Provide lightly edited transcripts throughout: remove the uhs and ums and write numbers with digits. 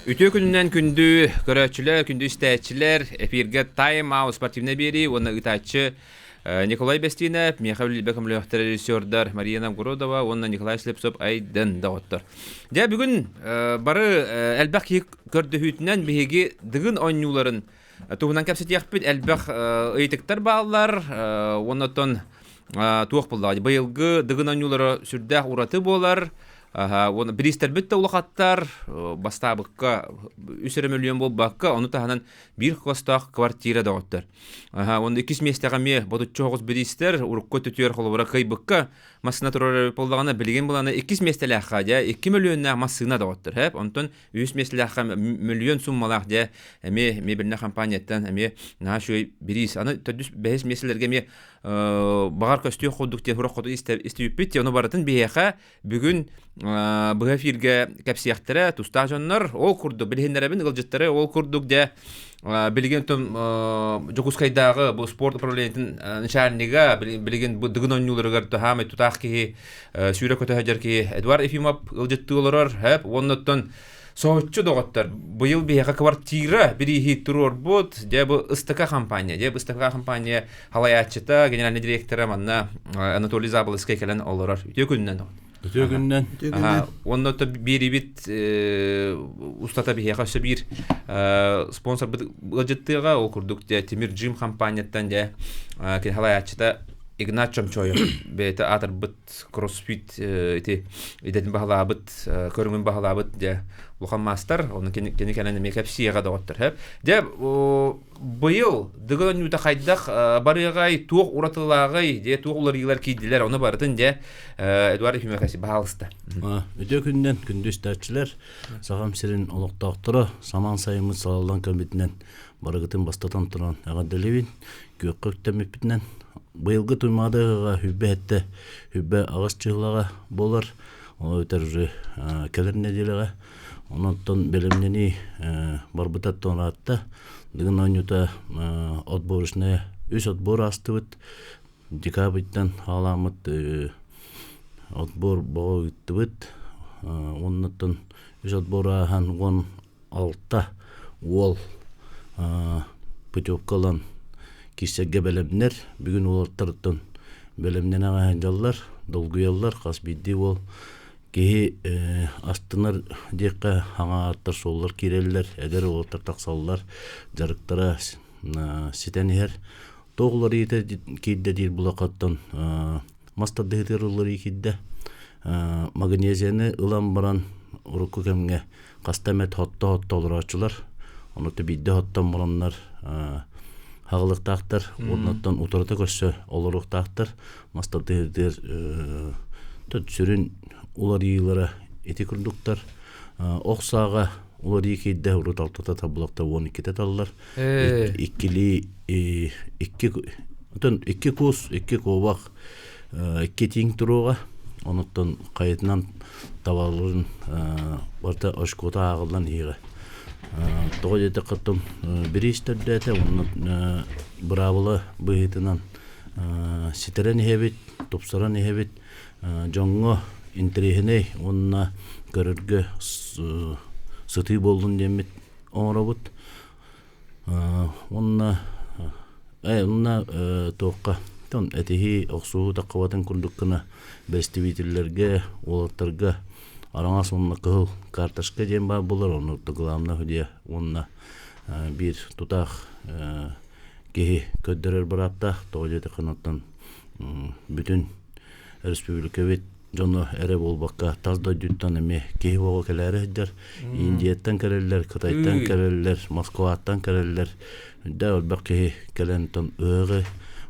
Үтүө күнүнэн күндү көрөөччүлэр, күндү истээччилэр, эфиргэ Time Out спортивнай биэрии уонна ыытааччы Николай Бестинов, миэхэ үлэлиирбэ көмөлөөхтөр режиссердар Мария Новгородова уонна Николай Слепцов Айдын доҕоттор. Дьэ бүгүн бары элбэх киһи көрдөһүүтүнэн биһиги Дыгын оонньууларын туһунан кэпсэтиэхпит. Элбэх ыйытыктар бааллар уонна оттон туох буоллаҕа быйылгы Дыгын оонньуулара сүрдээх ураты буолар. Уонна бириистэрбит да улахаттар, бастаабыкка үс эрэ мөлүйүөн буолбакка, ону таһынан биир хостоох квартира доҕоттор. Уонна иккис миэстэҕэ эмиэ ботуччу оҕус бириистэр, урукку өттүтүгэр холобура кыайбыкка массыына турар буоллаҕына, билигин былаана иккис миэстэлээххэ дьэ 2 мөлүйүөннээх массыына доҕоттор. Хэп, онтон үһүс миэстэлээххэ мөлүйүөн суммалаах дьэ эмиэ мебельнай компанияттан эмиэ наһаа үчүгэй бириис. Аны төрдүс бэһис миэстэлэргэ эмиэ баҕар көстүөх курдук диэн сурах хоту истибиппит, ону барытын биһиэхэ Бүгүн быһа эфиргэ кэпсиэхтэрэ тустаах дьоннор. Ол курдук билиһиннэрэбин ыалдьыттары, ол курдук дьэ билигин Дьокуускайдааҕы бу спорт управлениетын начальнига, билигин бу Дыгын оонньууларыгар хаамай тутаах киһи, сүүрэ көтө сылдьар киһи Эдуард Ефимов ыалдьыттыы олорор. Хэп уонна соһуччу доҕоттор, быйыл биһиэхэ квартира бирииһи туруорбут дьэ бу ыстака компания, дьэ бу ыстака компания халайааччыта, генеральный директора манна Анатолий Заболоцкай кэлэн олорор. Үтүө күнүнэн. Үтүө күнүнэн. Уонна биэрибит устата биһиэхэ өссө биир спонсорбыт ыалдьыттыаҕа, ол курдук дьэ Тимир Джим компанияттан дьэ кини халайааччыта Игнат Чомчоев бэйэтэ аатырбыт кроссфит ити идэтин баһылаабыт, көрүҥүн баһылаабыт дьэ улахан маастар, ону кини кэлэн эмиэ кэпсиэҕэ доҕоттор. Дьэ быйыл Дыгын оонньуута хайдах барыаҕай, туох уратылааҕый, дьэ туох уларыйыылар киирдилэр, ону барытын дьэ Эдуард Ефимович баһаалыста. Үтүө күнүнэн күндү истээччилэр, Сахам сирин олохтоохторо, самаан сайыммыт салаллан кэлбитинэн барыгытын бастатан туран эҕэрдэлиибин, күөххэ үктэммиппитинэн. Быйылгы Туймаада ыһыаҕа хүббэ сэттэ, хүббэ аҕыс чыһылаҕа буолар. Ол эбэтэр уже кэлэр нэдиэлэҕэ. Онон бэлэмнэнии барбыта ыраатта. Дыгын оонньуута отборочная үс отбор аастыбыт. Декабрьтан хаалааммыт отбор боҕо ыыттыбыт. Уоннаттан үс отбор ааһан 16 уол путевка ылан киирсэргэ бэлэмнэр. Бүгүн уолаттартан бэлэмнэнэ сылдьаллар, долгуйаллар. Хас биирдии уол киһи астынар диэххэ хаҥа ааттар суоллар киирэллэр, эдэр уолаттар тахсаллар, дьарыктара ситэн иһэр. Туох уларыйыыта киирдэ диир булакаттан мас тардыһыытыгар уларыйыы киирдэ. Магнезияны ылан баран урукку кэмҥэ хаста эмэ хотто-хотто олорооччулар. Ону биирдэ хоттон бараннар хаҕылыктаахтар, уоннаттан утарыта көрсө олоруохтаахтар. Мас тардыһыытыгар сүрүн уларыйыылара ити курдуктар. Ох сааҕа уларыйыы киирдэ, урут алтата табылакта 12-те таллар. Иккилии икки отон икки куус, икки куобах, икки тииҥ туруоҕа. Онуттан хайытынан табаларын барыта очкота ааҕыллан иһиэҕэ. Тоҕо диэтэххэ оттон бириис төрдөөтө уонна быраабыла быһыытынан ситэрэн иһэбит, тупсаран иһэбит. Дьоҥҥо интэриэһинэй уонна көрөргө сытыы буоллун диэммит оҥоробут. Уонна онно туохха этиһии, охсуһуу таххыбатын курдук гына бэстибиитиллэргэ, уолаттарга араҥас уонна кыһыл карточка диэн баар буолар, ону главное судья уонна биир тутаах киһи көрдөрөр бырааптаах, тоҕо диэтэххинэ оттон бүтүн республикабыт дьоно эрэ буолбакка тас дойдуттан эмиэ киһи буола кэлээри сылдьар. Индияттан кэлэллэр, Кытайтан кэлэллэр, Москваттан кэлэллэр. Үрдэ элбэх киһи кэлэн тон ыһыаҕы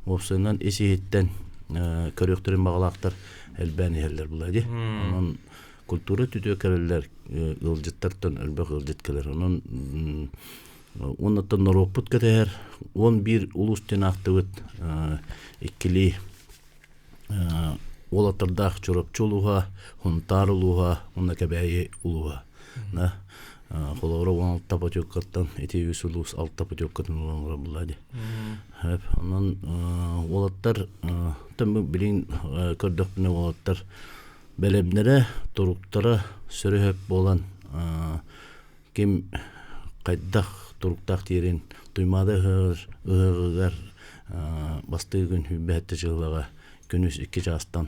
уопсайынан ис иһиттэн көрүөхтэрин баҕалаахтар элбээн иһэллэр була дии. Онон культура өттүтүгэр кэлэллэр ыалдьыттартан элбэх ыалдьыт кэлэр. Онон уоннаттан норуоппут кэтэһэр 11 улуус диэн аахтыбыт иккилии уолаттардаах Чурапчы улууһа, Хунтаар улууһа уонна Кэбээйи улууһа. На холобура 16 путевкаттан ити үс улуус алта путевкатын ылан олорор дии. Онон уолаттар билигин көрдөхпүнэ уолаттар бэлэмнэрэ, туруктара сөрү сөп буолан. Ким хайдах туруктаах тиэрин Туймаада ыһыаҕыгар бастыы күн хүббэһэтте чыһылаҕа күнүс 2 чаастан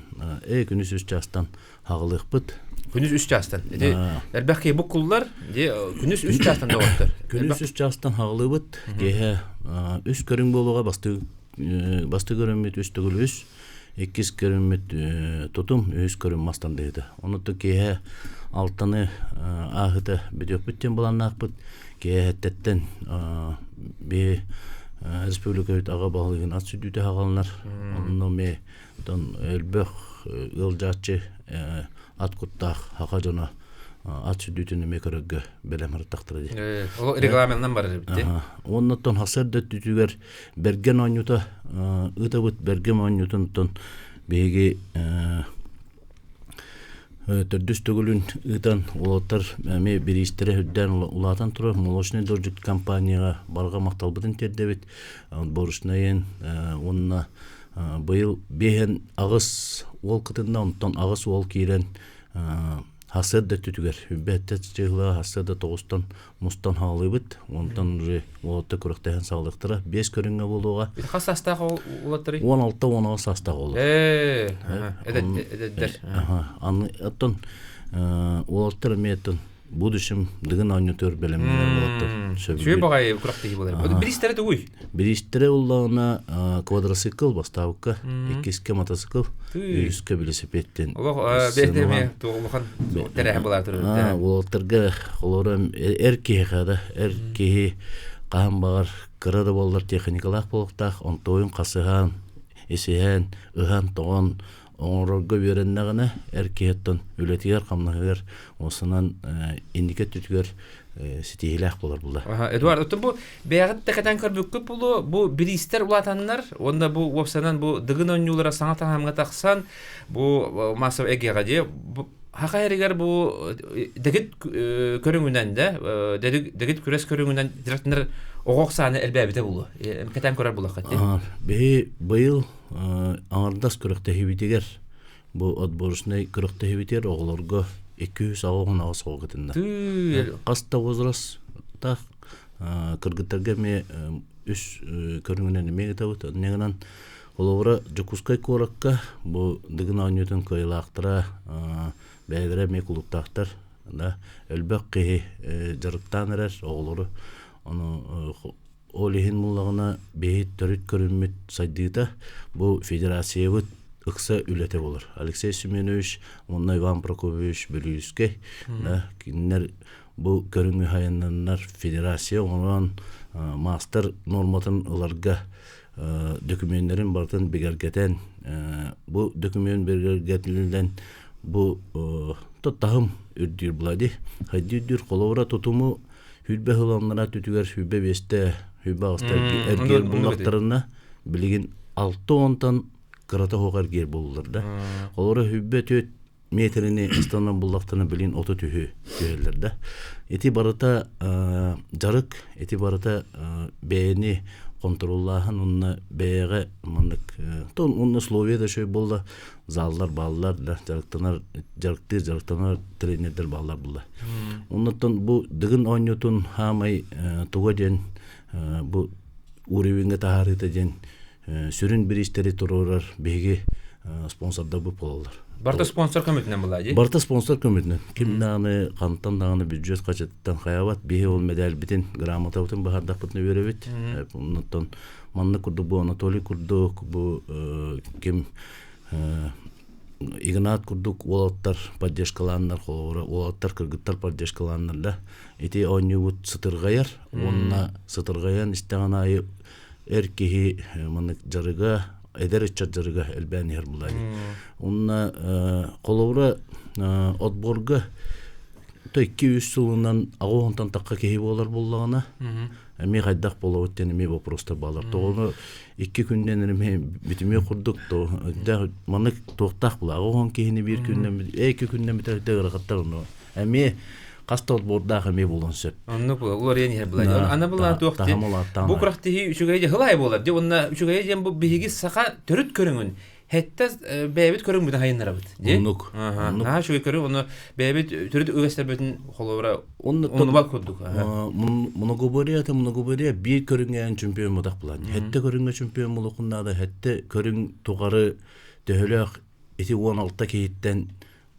күнүс 3 чаастан хаҕылыахпыт. Күнүс 3 чаастан. Ити элбэх киһи буккуллар, ди күнүс 3 чаастан доҕоттор. Күнүс 3 чаастан хаҕылыыбыт. Киэһэ үс көрүҥ буолуоҕа бастыы бастыы көрүҥмүт үс төгүл үс, иккис көрүҥмүт тутум, үһүс көрүҥ мас тардыһыыта. Онуттан киэһэ алтаны ааһыта бүтүөхпүт диэн былааннаахпыт. Киэһэттэн би республикабыт аҕа баһылыгын ат сүдүүтэ хаҕаланар. Онно ме тон элбэх ыалдьааччы ат куттаах хаха дьоно ат сүдүүтүн эмиэ көрөргө бэлэм ырыттахтара дии. Ол регламентынан барар эбит дии. Оннуттан хасар да өттүтүгэр бэргэн оонньуута ыытабыт бэргэн оонньуутун биһиги төрдүс төгүлүн ыытан уолаттар эмиэ бириистэрэ үрдээн улаатан турар молочный дордьут компанияҕа барҕа махталбытын тиэрдэбит борушнайын уонна быйыл биэһэн аҕыс уол кытынна онтон аҕыс уол киирэн Хасыарда өттүтүгэр үрбэттэ чыһылаа хасыарда тоҕустан мустан хаалыыбыт. Онтон уже уолаттар күрэхтэһэн саҕалыахтара. Биэс көрүҥҥэ буолуоҕа. Хас саастаах уолаттарый? 16-16 саастаах уолаттар. Эдэрдэр. Аны оттон уолаттар эмиэ оттон будущем дыгын оонньотуор бэлэмнэнэр уолаттар сөбүлүүр. Баҕайы күрэхтэһии буолар. Бириистэрэ тугуй? Бириистэрэ уллаҕына квадроцикл бастаабыкка, иккискэ мотоцикл, үһүскэ велосипедтен. Олох бэйэтэ эмиэ улахан тэрээһин буолар турар. Уолаттарга холоро эр киһиэхэ да эр киһи хаһан баҕар кыра да буоллар техникалаах буолуохтаах, онтуойун хасыһан, исиһэн, ыһан-тоҕон оҥорорго үөрэннэҕинэ эр киһиттэн үлэтигэр-хамнаһыгар уосанан инники өттүтүгэр ситиһиилээх буолар була. Эдуард, оттон бу бэйэҕит да кэтэн көрбүккүт булу, бу бириистэр улаатаннар уонна бу уопсанан бу дыгын оонньуулара саҥа таһымҥа тахсан бу массовый эгиэҕэ дии хаха эригэр бу дэгит көрүҥүнэн да дэгит күрэс көрүҥүнэн директорлар оҕо сааны элбээбитэ булу кэтэн көрөр булаххыт. Биһи быйыл Аҥардас күрэхтэһиибитигэр бу отборочнай күрэхтэһиибитигэр оҕолорго 288 оҕо кытынна. Хас да возрастаах кыргыттарга эмиэ үс көрүҥүнэн эмиэ ыытабыт. Онньо гынан холобура Дьокуускай куоракка бу Дыгын оонньуутун кыайыылаахтара бэйэлэрэ эмиэ кулууптаахтар да элбэх киһи дьарыктаан эрэр оҕолору ону Ол иһин буллаҕына биһи төрүт көрүммүт сайдыыта бу федерациябыт ыкса үлэтэ буолар. Алексей Семенович уонна Иван Прокопьевич Бүлүүскэй да кинилэр бу көрүҥү хайаннаннар федерация оҥорон маастар нуорматын ыларга документарын барытын бигэргэтэн бу документ бигэргэтиллэн бу таһым үрдүүр була дии. Хайдыы үрдүүр холобура тутуму Сүүрбэ сыл аннараа өттүгэр 25-тэ, 28-та эргиэр буллахтарына, билигин 6 онтон кырата суох эргиэр буллулар да. Олоро 24 метрини ыстанан буллахтарына билигин 30 үһү түһэллэр да. Ити барыта дьарык, ити барыта бэйэни контроллааһын уонна бэйэҕэ маннык тон уонна условия да үчүгэй буолла заллар бааллар да дьарыктанар дьарыктыыр дьарыктанар тренердэр бааллар булла. Оннуттан бу Дыгын оонньуутун хаамай туга диэн бу уровеньга таһаарыыта диэн сүрүн бириистэри туруорар биһиги спонсордарбыт буолаллар. Барыта спонсор көмөтүнэн буолла дии? Барыта спонсор көмөтүнэн. Ким даҕаны хантан даҕаны бюджет хачыттан хайабат. Биһи ол медальбитин, грамотабытын баһардахпытына үөрэбит. Оннуттан маннык курдук бу Анатолий курдук бу ким Игнат курдук уолаттар поддержкалааннар холобура уолаттар кыргыттар поддержкалааннар да ити оонньуубут сытырҕайар уонна сытырҕайан истэҕин аайы эр киһи маннык дьарыга эдэр ыччат дьарыга элбээн иһэр булаайы уонна холобура отборга то 2-3 сылынан аҕа тахха киһи буолар буоллаҕына эмиэ хайдах буолабыт диэн эмиэ вопростар баалар. Тоҕону икки күннэн эмиэ бүтүмүө курдук то маннык туохтаах була аҕа киһини биир күннэн икки күннэн бүтэр ыарахаттар ону эмиэ хас да отбордаах эмиэ буолуон сөп. Оннук була уларыйан иһэр була. Ана була туох бу күрэхтэһии үчүгэй дьэ хылай буолар дьэ уонна үчүгэй диэн бу биһиги саха төрүт көрүҥүн. Хетте бэйэбит көрүҥмүтүн хайыннарабыт. Оннук. Наһаа үчүгэй көрүҥ, ону бэйэбит төрүт үгэстэрбитин холобура оннуба курдук. Многоборье это многоборье биир көрүҥҥэ чемпион мутах булан. Хетте көрүҥҥэ чемпион булуохун хетте көрүҥ тугары төһөлөөх ити 16 киһиттэн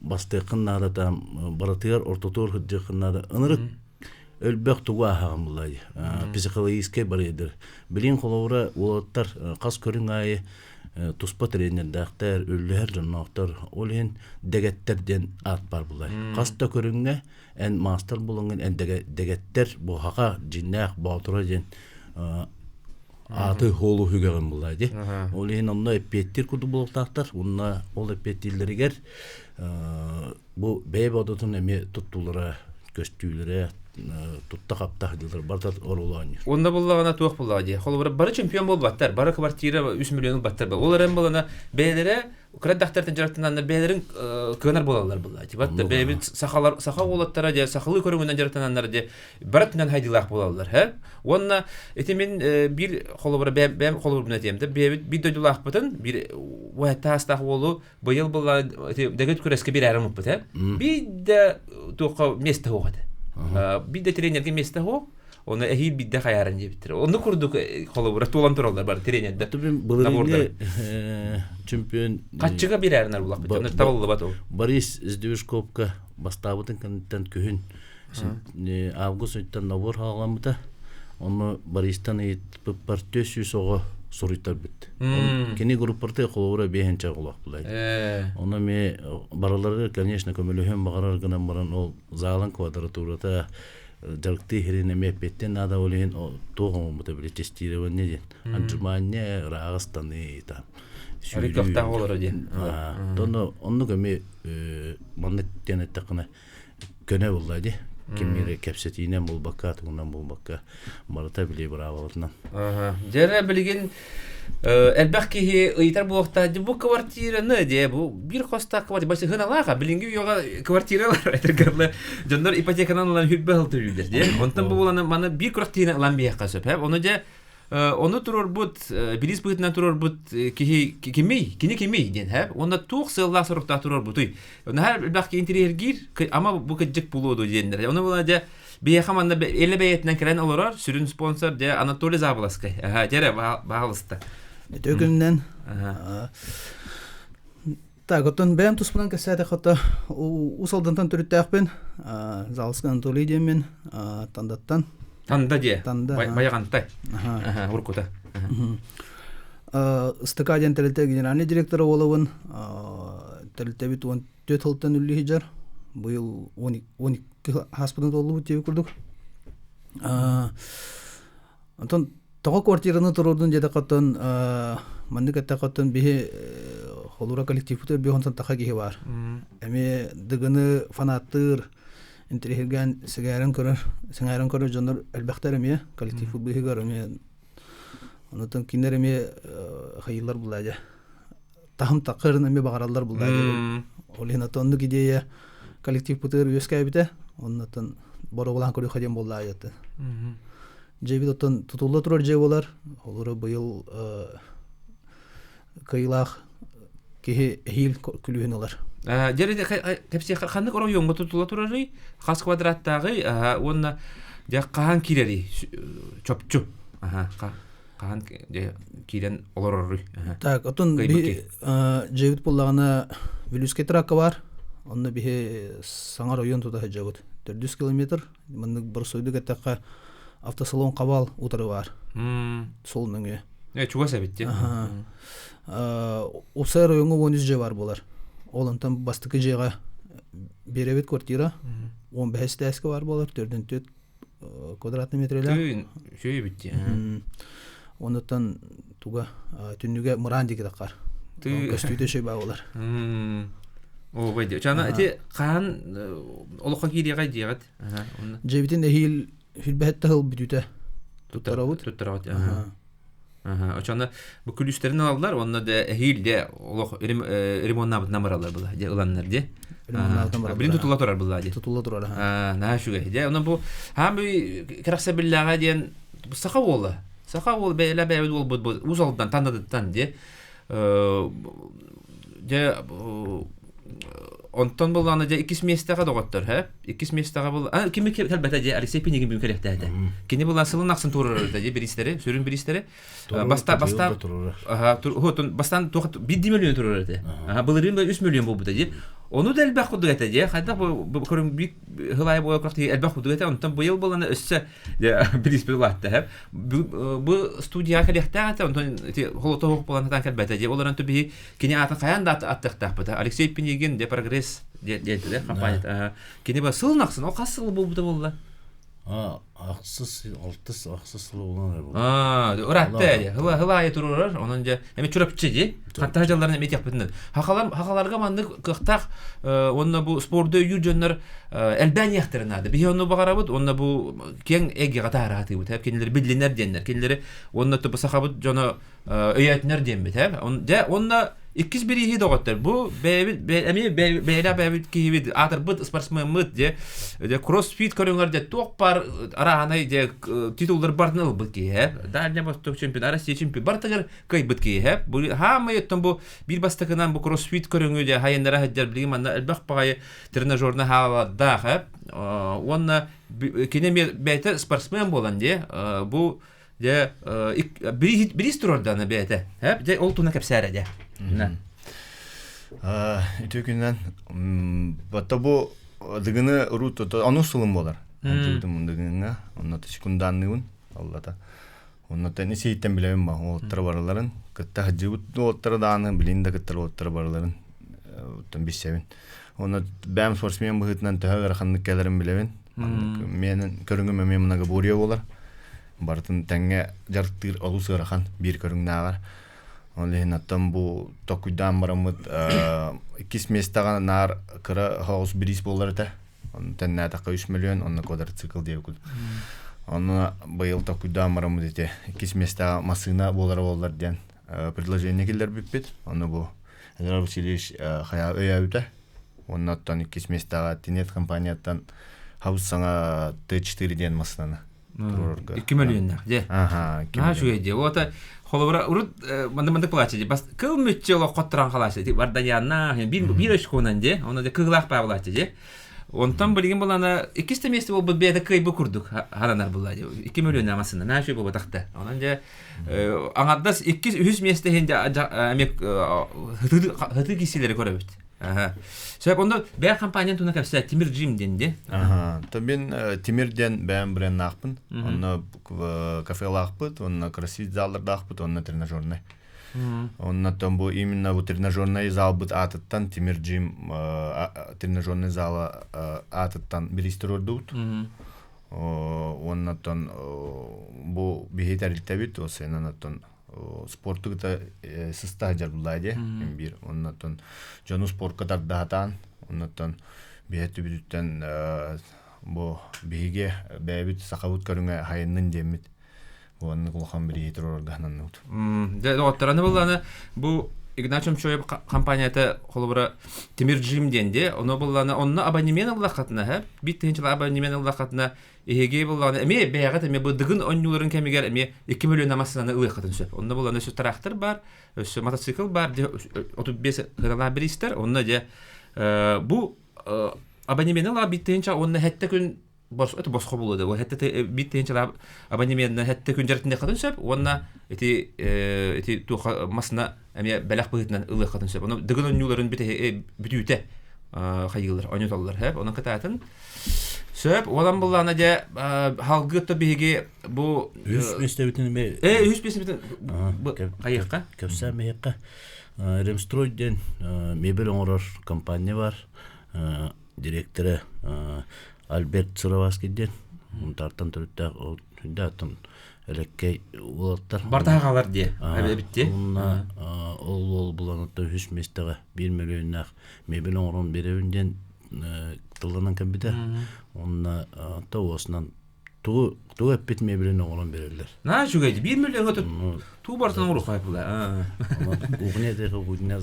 бастыаххын наадата барытыгар ортотугар сылдьыаххын наада ынырык өлбөх тугу ааһаҕын буллай психологическай барыйдыр билин холобура уолаттар хас көрүҥ аайы туспа тренердээхтэр үллэһэр дьонноохтор ол иһин дэгэттэр диэн аат бар буллай хас да көрүҥҥэ эн маастар булаҥҥын эн дэгэттэр буһаха дьиннээх боотура диэн ааты хоолу үгэҕин булла ди. Ол иһин онно эппиэттиир курдук буолуохтаахтар. Уонна ол эппиэттииллэригэр бу бэйэ бодотун эмиэ туттуулара, көстүүлэрэ, тутта-хапта сылдьаллар барыта оруолу оонньуур. Онно буллаҕына туох буллаҕа дии. Холобура бары чемпион буолбаттар, бары квартира 3 миллион ылбаттар. Ол эрэн булана бэйэлэрэ кыра дьахтартан дьарыктананнар бэйэлэрин кыанар буолаллар булла. Типа бэйэбит сахалар саха уолаттара дьэ сахалыы көрүҥүнэн дьарыктананнар дьэ бары өттүнэн хайдыылаах буолаллар һэ. Уонна ити мин биир холобура бэйэм холобурбун этиэм да бэйэбит биир дойдулаахпытын биир таастаах уолу быйыл была дэгит күрэскэ биэрээри муппут һэ. Биир да туохха место суох этэ. Биир да тренергэ место суох. Оны эһиил биирдэ хайааран диэбиттэр. Онну курдук холобура туолан тураллар бары тренердэр. Былырыыҥҥы чемпион Хаччыга биэрээринэр булахпыт. Онно табыллыбат ол. Борис Сдвижковка бастаабытын кэнниттэн күһүн август ыйтан набор хаалламмыта. Онно Бористан ыйыппыппар 400 оҕо суруйтарбыт. Кини группарты холобура биэһинчэ оҕолоох булай. Ону эмиэ барыларыгар, конечно, көмөлөһүөн баҕарар гынан баран ол залын квадратурата дьарыктыы иһэрин эмиэ эппиэттиэн наада ол иһин туох оҥорбута били тестирование диэн отжимание ырааҕы ыстаныы там сүүрүү олоро диэн онно оннук эмиэ маннык диэн эттэххинэ көнө буолла дии кимири кэпсэтиинэн буолбакка тугунан буолбакка барыта били быраабылатынан дьэ билигин Элбэх киһи ыйытар буолуохтаах, бу квартираны дьэ бу биир хостоох квартира сыһыналаах билиҥҥи үйэҕэ квартиралар этэргэ дьоннор ипотеканан ылан хүрбэ сыл төлүүллэр дьэ онтон бу буолан маны биир күрэхтиини ылан биһиэххэ сөп ону дьэ ону туруорбут билиис быһыытынан туруорбут киһи кимий кини кимий диэн һэ уонна туох сыаллаах соруктаах туруорбутуй наһаа элбэх киһи интириэһиргиир ама бу кыдьык булуо дуо диэннэр ону буолан дьэ Биһиэхэ манна элэ бэйэтинэн кэлэн олорор сүрүн спонсор дьэ Анатолий Заболоцкай. Аха, дьэ эрэ баһалыста. Үтүө күнүнэн. Так, оттон бэйэм туспунан кэпсээтэххэ Уус Алдантан төрүттээхпин. Залыска Анатолий диэммин, Тандаттан. Танда диэ. Танда. Байаҕантай. Аха, уруккута. Ыстака диэн тэрилтэ генеральный директора буолабын. Тэрилтэбит 14 сылтан үллүү сылдьар. Быйыл 12 ааспытын туоллубут диэбит курдук. Онтон тоҕо квартираны туруордун диэтэххэ оттон маннык эттэххэ оттон биһи холуура коллективпытыгар биһи онтон таха киһи баар. Эмиэ Дыгыны фанаттыыр, интириэһиргээн сэҥээрэн көрөр, сэҥээрэн көрөр дьоннор элбэхтэр эмиэ коллективпыт быыһыгар эмиэ онтон кинилэр эмиэ хайыылар булаа дьэ таһым таххырын эмиэ баҕараллар буллаа Ол иһин оннук идея коллективпытыгар үөскээбитэ. Оннуттан боруобалаан көрүөххэ диэн буолла айаты. Дьиэбит оттон тутулла турар дьиэ буолар. Олору быйыл кыайыылаах киһи эһиил күлүүһүн ылар. Дьэ кэпсиэхэ ханнык оройуоҥҥа тутулла турарый? Хас квадраттааҕый? Уонна дьэ хаһан киирэрий? Чопчу. Хаһан киирэн олороруй? Так, оттон биһи дьиэбит буллаҕына Вилюйскай тракка бар. Онно биһи саҥа район тута сылдьабыт. 400 километр. Маннык боросойдук эттэххэ автосалон Хабал утары бар. Сол нөҥүө. Чугас эбит дии. Уопсай райоҥҥа 13 дьиэ бар буолар. Ол онтон бастакы дьиэҕэ биэрэбит квартира. 15 этээскэ бар буолар. Төрдүн төрт квадратный метрелээх. Түүн үчүгэй эбит дии. Онуттан туга түннүгэ мыраан диэки таххар. Көстүүтэ үчүгэй баа буолар. Оо, бай Чана ити хаан олоххо киириэҕэй диэҕит. Дьиэбитин эһиил хүлбэһэттэ сыл бүтүүтэ туттарабыт. Туттарабыт. Очоно бу күлүүстэрин ылаллар, уонна да эһиил де олох ремоннаабытынан бараллар была, де ыланнар де. Билин тутулла турар была де. Тутулла турар. Наһаа үчүгэй. Де, ону бу хаан бу кэрэхсэбиллээҕэ диэн саха уола. Саха уол бэйэлэ бэйэбит уолбут бу Уус Алдан Тандадыттан де. Дьэ онтон буллаана дьэ иккис миэстэҕэ доҕоттор һэ иккис миэстэҕэ бул а кими кэлбэтэ дьэ Алексей Пинигин бүгүн кэлиэхтээтэ кини булан сылын ахсын туруорар дьэ бириистэри сүрүн бириистэри баста баста бастаан туох биирдии мөлүйүөн туруорар этэ былырыын үс мөлүйүөн буолбута дии ону да элбэх курдук этэ дии хайдах бу көрүҥ биир хылайы буола күрэхтэһии элбэх курдук этэ онтон быйыл буолана өссө бирииспит улаатта һэ бу студияҕа кэлиэхтээх этэ онтон ити холотоһуох буолан сатаан кэлбэтэ дии ол эрэн биһи кини аатын хайаан да аттыахтаахпыт Алексей Пинигин де прогресс диэн компания кини ба сылын ахсын ол хас сыл буолбута буолла Ахсыс, алтыс, ахсыс сыл буолан эрэ буолла. Аа, ыраатта дии. Хыла хыла айы турурар. Онон дьэ эми Чурапчы дии. Хаттаһа дьалларын эми тиэхпитинэн. Хахалар хахаларга маннык кыахтаах уонна бу спорду өйүүр дьоннор элбээн иэхтэрин наада. Биһи онну баҕарабыт уонна бу киэҥ эйгэҕэ таһараатыыбыт. Кинилэри биллинэр диэннэр. Кинилэри уонна тупу сахабыт дьоно өйөөтүнэр диэммит ээ. Дьэ уонна иккис бирииһи доҕоттор бу бэйэбит эмиэ бэйэлээх бэйэбит киһибит аатырбыт спортсмеммыт дьэ дьэ кроссфит көрүҥэр дьэ туох баар арааһынай дьэ титуллар барытын ылбыт киһи ээ Дальний Восток чемпион Россия чемпион барытыгар кыайбыт киһи ээ бу хаамай оттон бу биир бастакынан бу кроссфит көрүҥү дьэ хайыннара сылдьар билигин манна элбэх баҕайы тренажерный хаалардаах ээ уонна кини эмиэ бэйэтэ спортсмен буолан дьэ бу Дьэ, бириис турардаана бэйэтэ. Дьэ, ол туна кэпсээрэ дьэ. Үтүө күнүнэн. Батта бу дыгыны урут онус сылым буолар. Дыгытым дыгыҥҥа, онно секунданныыбын аллата. Онно тени сейттен билэбин ба, уолаттар барыларын, кытта хадьыбыт уолаттары дааны, билин да кыттар уолаттары барыларын оттон билсэбин. Онно бэйэм спортсмен быһыытынан төһө ыараханнык кэлэрин билэбин. Менен көрүҥүм эмиэ многоборье буолар. Барытын тэҥҥэ дьарыктыыр олус ыарахан биир көрүҥнээҕэр. Ол иһин оттон бу токуйдаан бараммыт иккис миэстэҕэ наар кыра соҕус бириис буолар этэ. Онно тэннээтэххэ үс миллион, онно квадроцикл диэбит. Онно быйыл токуйдаан бараммыт ити иккис миэстэҕэ массыына буолара буоллар диэн предложение киллэрбиппит. Ону бу Эдуард Васильевич хайа өйөөбүтэ. Уонна оттон иккис миэстэҕэ Тинет компанияттан хабыс саҥа Т4 диэн массыынаны туруорарга. Икки мөлүйүөннээх дьэ. Аха, Наһаа үчүгэй дьэ. Уота холобура урут маннык маннык плача дьэ. Бас кыл мүччү олох хоттуран халааччы. Варданьяннаах биир биир очконан дьэ. Онно дьэ кыылаах паабылааччы дьэ. Онтон билигин булана иккис да миэстэ буолбут бэйэтэ кыайбы курдук харанар булла дьэ. 2 мөлүйүөн массыына наһаа үчүгэй буолбатах да. Онон дьэ аҥардас иккис үһүс миэстэ иһин дьэ эмиэ хытыы киисилэри көрөбүт. Сөп, онно бэйэ компаниян туна кэпсээ Тимир Джим диэн ди. Аха, то мин Тимир диэн бэйэм бренднаахпын. Онно кафелаахпыт, онно кроссфит заллардаахпыт, онно тренажерный. Онно том бу именно бу тренажерный залбыт аатыттан Тимир Джим тренажерный зала аатыттан бириис туруордубут. Уонна оттон бу биһи тэрилтэбит, осенан оттон спорту кыта сыста сылдьар буллаа дии биир оннотон дьону спортка тардаһатаан оннотон биһи өттүбүтүттэн бу биһиги бэйэбит сахабыт көрүҥэ хайыннын диэммит уонна улахан бирииһи туруорарга сананныбыт. Дьэ доҕоттораны булланы бу Игнат Чомчоев компанията холобура Тимир Джим диэн дии ону булланы онно абонемент ыллаххатына һэ биир тыһыынчалаах абонемент ыллаххатына Эһиги буллаҕына эмиэ бэйэҕит эмиэ бу Дыгын оонньууларын кэмигэр эмиэ 2 мөлүйүөн массыынаны ылыаххытын сөп. Онно буллаҕына өссө тыраахтыр баар, өссө мотоцикл баар, дьэ 35 сыаналаах бириистэр. Онно дьэ бу абонемены ылаа биир тыһыынча уонна сэттэ күн это босхо буолуо да сэттэ биир тыһыынчалаах абонеменна сэттэ күн дьарыктаныаххытын сөп уонна ити ити туохха массыына эмиэ бэлэх быһыытынан ылыаххытын сөп. Ону Дыгын оонньууларын бүтүүтэ хайыылар, оонньотоллор. Онон кытаатын. Сөп, уолан буллаана дьэ халгы то биһиги бу Үс миэстэбитин эмэ үс миэстэбитин хайыахха? Кэпсээн миэхэ. Ремстрой диэн мебель оҥорор компания бар. Директора Альберт Сыроваский диэн. Мунтаартан төрүттээх ол аттан элеккэй уолаттар. Барта хаалар диэ. Эбитти. Онна ол уол буланатта үс миэстэҕэ биир мөлүйүөннээх мебель оҥорон биэрэбин диэн тылланан кэлбитэ. Онно то уосунан Тугу тугу эппит мебелин оҥорон береллер. На үчүгэй 1 миллионга туу бартан оҥоруохха була. Кухня дехе кухня.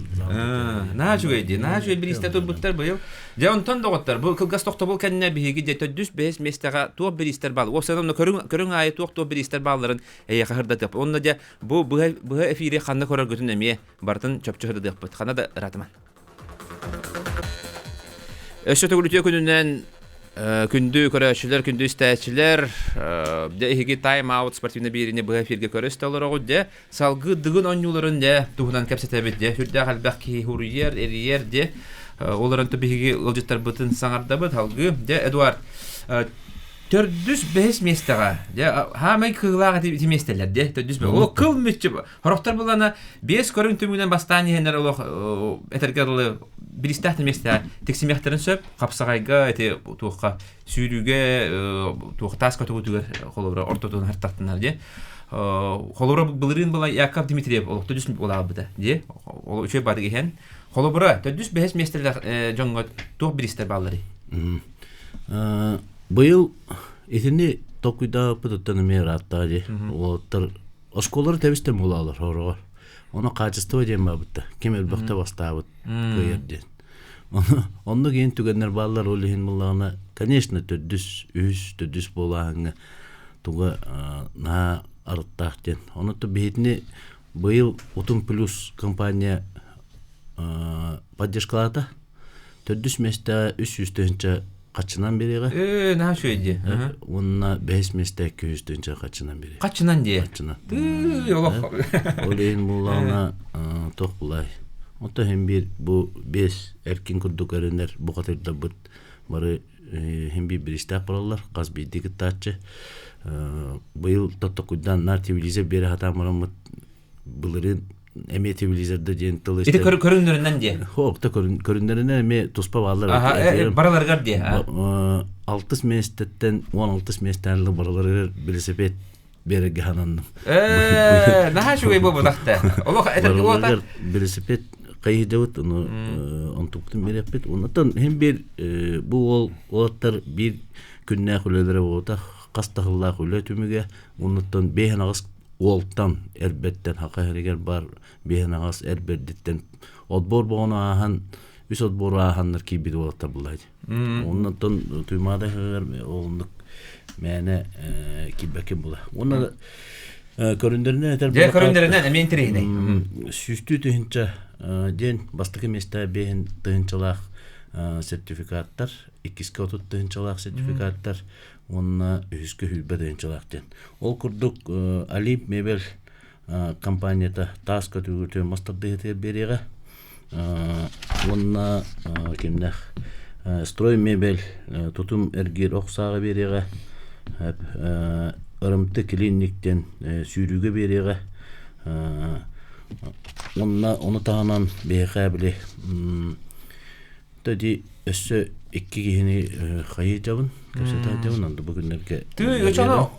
Наһаа үчүгэй дии. Наһаа үчүгэй бириистэ турбуттар быйыл. Дьэ онтон доҕоттор бу кылгас тохтобул кэннэ биһиги дьэ төрдүс бэһис миэстэҕэ туох бириистэр баал. Уопсайынан онно көрүҥ көрүҥ аайы туох-туох бириистэр баалларын эйиэхэ сырдатыахпыт. Онно дьэ бу быһа быһа эфири ханна көрөргүтүн эмиэ барытын чопчу сырдатыахпыт. Ханна да ыраатыман. Өссө төгүл үтүө күнүнэн күндү көрөөччүлэр, күндү истээччилэр, дьэ эһиги Time Out спортивнай биэриини быһа эфиргэ көрө-истэ олороҕут дьэ салгыы Дыгын оонньууларын дьэ туһунан кэпсэтэбит дьэ сүрдээх элбэх киһи суруйар, эрийэр дьэ ол эрэн биһиги ыалдьыттарбытын саҥардабыт салгыы дьэ Эдуард төрдүс бэһис миэстэҕэ дьэ хаамай кыылаах ити миэстэлэр дьэ төрдүс ол кыл мүччү Сорохтор булана биэс көрүҥ түмүгүнэн бастаан иһэннэр олох этэргэ дылы биристээх да миэстэҕэ тиксимиэхтэрин сөп. Хапсаҕайга ити туохха сүүрүүгэ туох таас көтөҕүүтүгэр холобура ортотун хартахтынар дии. Холобура былырыын была Яков Дмитриев олох төрдүс улаабыта дии. Ол үчүгэй баатык иһэн. Холобура төрдүс бэһис миэстэлээх дьоҥҥо туох биристэр баалларый? Быйыл итини толкуйдаабыппытыттан эмиэ ырааттаҕа дии. Уолаттар Оскуолалары тэбистэн булаалар хороҕор. Ону качество диэн баабытта. Ким элбэхтэ бастаабыт кыайар диэн. Онно киин түгэннэр бааллар ол иһин буллаҕына, конечно, төрдүс, үһүс, төрдүс буолааһыҥҥа туга наһаа арыттаах диэн. Ону то биһитини быйыл Утум плюс компания поддержкалаата. Төрдүс миэстэҕэ 300 тыһыынча хаччынан бириэҕэ. Ээ, наһаа үчүгэй дии. Уонна бэһис миэстэ 200 тыһыынча хаччынан бириэ. Хаччынан дии. Хаччынан. Тыы, олох. Ол иһин буллаҕына туох булай. Онто иһин биир бу биэс эркин курдук эрэнэр бухатырдарбыт бары иһин биир бириистээх бараллар хас биирдии кыттааччы. Быйыл тоттокуйдаан наар телевизор биэрэ сатаан бараммыт былырыын эмиэ телевизорда диэн тыл Ити көрүҥнэринэн диэ. Хоокта көрүҥнэринэн эмиэ туспа бааллар. Бараларыгар диэ. Алтыс миэстэттэн 16 миэстэлэр бараларыгар велосипед береге хананным. Наһаа үчүгэй буолбатахта. Олох этэргэ буолта. Велосипед хайыдабыт ону онтуктун биэрэппит. Онтон хим бир бу уол уолаттар биир күннээх үлэлэрэ буолбатах хас тахыллаах үлэ түмүгэ оннуттан бэһэн аҕыс уолтан эрбэттэн хака иһэригэр баар биэһэн аҕас эр бэрдиттэн отбор боҕону ааһан үс отбору ааһаннар киирбит уолаттар буллаачы. Оннуттан Туймаада ыһыгар олуннук мээнэ киирбэккин була. Уонна көрүндэринэн этэр Дьэ көрүндэринэн эмиэ интэриэһинэй. Сүүстүү тыһыынча диэн бастакы миэстэ биэһин тыһыынчалаах сертификаттар, иккискэ 30 тыһыынчалаах сертификаттар, уонна үһүскэ сүүрбэ тыһыынчалаах диэн. Ол курдук Олимп мебель компанията таас көтүгүтүн мас тардыһыытыгар биэриэҕэ уонна кимнээх строй мебель тутум эргиир ох сааҕа биэриэҕэ ырымты клиниктэн сүүрүүгэ биэриэҕэ уонна ону таһынан биһиэхэ били Ди өссө икки киһини хайыдьабын, кэпсэтээдьабын, онно бу күннэргэ Тыы, очоно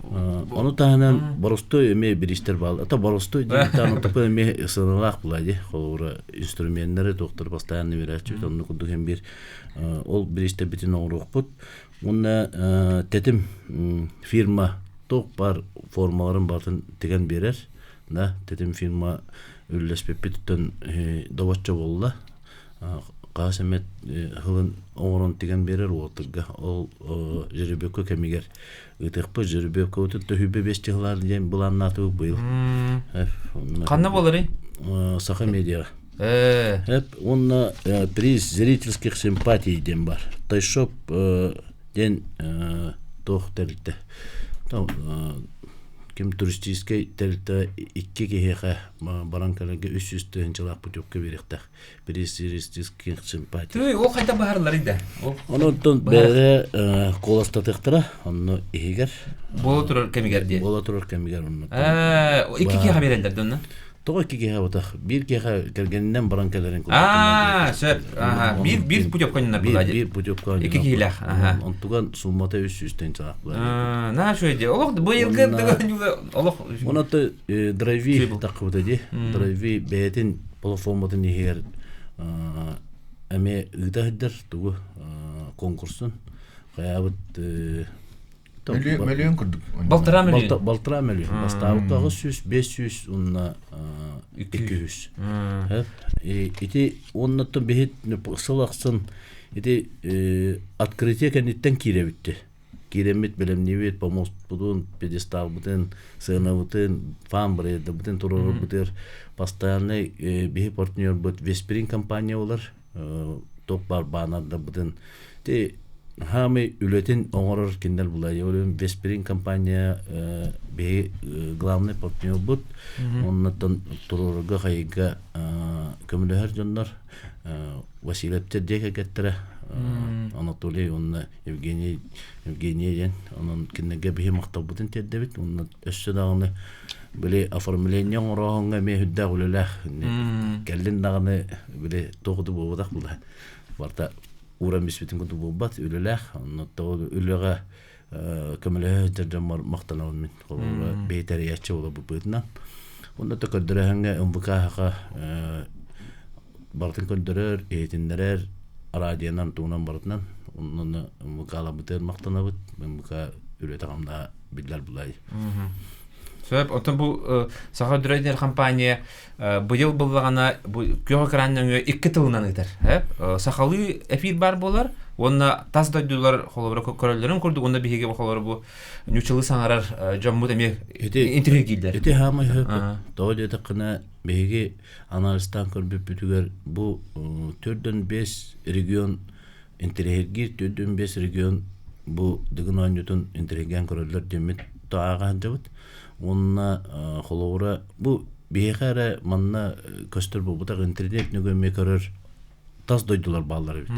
Ону таһынан боростуой эмиэ бириистэр баал. Ата боростуой диэн отоппун эмиэ сыаналаах була дии. Холобура инструменнары туохтары постоянно биэрээччибит онно курдук эн биир ол бириистэрбитин оҥоруохпут. Уонна тэтим фирма туох баар формаларын барытын тигэн биэрэр. Да, тэтим фирма үллэспиппититтэн добоччо буолла. Хаас эмэ һылын оҥорон тигэн биэрэр уолаттарга ол жеребьевка кэмигэр ыытыахпыт жеребьевкабытын төһүүбэ биэс чыһылаар диэн былааннаатыбыт быйыл ханна буоларый Саха медиаҕа уонна приз зрительских симпатий диэн бар Тайшоп диэн туох тэрилтэ ким туристическай тэрилтэ икки киһиэхэ баран кэлэргэ 300 тыһыынчалаах путевка биэриэхтээх туристических симпатий. Тыый, ол хайда баһарларый да? Онон бэйэлэрэ куоластатыахтара, онно иһигэр. Буола турар кэмигэр диye. Буола турар кэмигэр онно. Икки киһиэхэ биэрэллэр да онно? Тоҕо икки киһиэхэ ботах? Биир киһиэхэ кэргэнинэн баран кэлэрин курдук. Аа, сөп. Биир биир путевка оннор була Биир путевка Икки киһилээх. Онтуган суммата 300 тыһыынчалаах була. Наа шөй дии. Олох быйылгы олох Онон драйви таххыбыта дии. Драйви бэйэтин платформатын иһигэр эмиэ ыыта сылдьар тугу конкурсун хайаабыт. Мөлүйүөн курдук. Балтараа мөлүйүөн. Балтараа мөлүйүөн. Бастаабыкка 800, 500 уонна 200. Ити уоннаттан биһит сыл ахсын ити открытие кэнниттэн киирэбитти. Киирэммит бэлэмниибит, помостпутун, пьедесталбытын, сыанабытын, фан брендабытын туруорбутугар постоянный биһи партнербут Весприн компания болар. Топ бар баннердарбытын ти хаамый үлэтин оҥорор кинилэр булай. Ол Весприн компания биһи главный партнербут. Оннуттан туруорга хайыга көмөлөһөр дьоннор Васильевтер дьиэ кэргэттэрэ Анатолий уонна Евгений Евгения диэн онон кинилэргэ биһи махталбытын тиэрдэбит уонна өссө даҕаны били оформление оҥорооһуҥҥа эмиэ сүрдээх үлэлээх кэллин даҕаны били туох да буолбатах була барыта ууран биспитин курдук буолбат үлэлээх онно үлэҕэ көмөлөһө сылдьар дьоммор махтанабын мин холобура бэйэ тэрийээччи буоларбыт быһыытынан онно да көрдөрөһүҥҥэ МВК-ха барытын көрдөрөр иһитиннэрэр радионан тугунан барытынан онно МВК-ларбытыгар махтанабыт МВК үлэтэ-хамнаһа биллэр булай. Сөп, оттон бу Саха Дрейдер компания быйыл буллаҕына бу күөх экран нөҥүө икки тылынан ыытар. Сахалыы эфир бар буолар уонна тас дойдулар холобура көрөллөрүн курдук уонна биһиги холобура бу ньуччалыы саҥарар дьоммут эмиэ интриһиргииллэр. Ити хаамай хөп. Тоҕо диэтэххинэ биһиги анализтаан көрбүппүтүгэр бу төрдөн бес регион интэриэһиргиир 45 регион бу Дыгын оонньуутун интэриэһиргээн көрөллөр диэммит ааҕа сылдьабыт. Уонна холобура бу биһиэхэ эрэ манна көстөр буолбатах интернет нөҥүө эмиэ көрөр тас дойдулар бааллар эбит.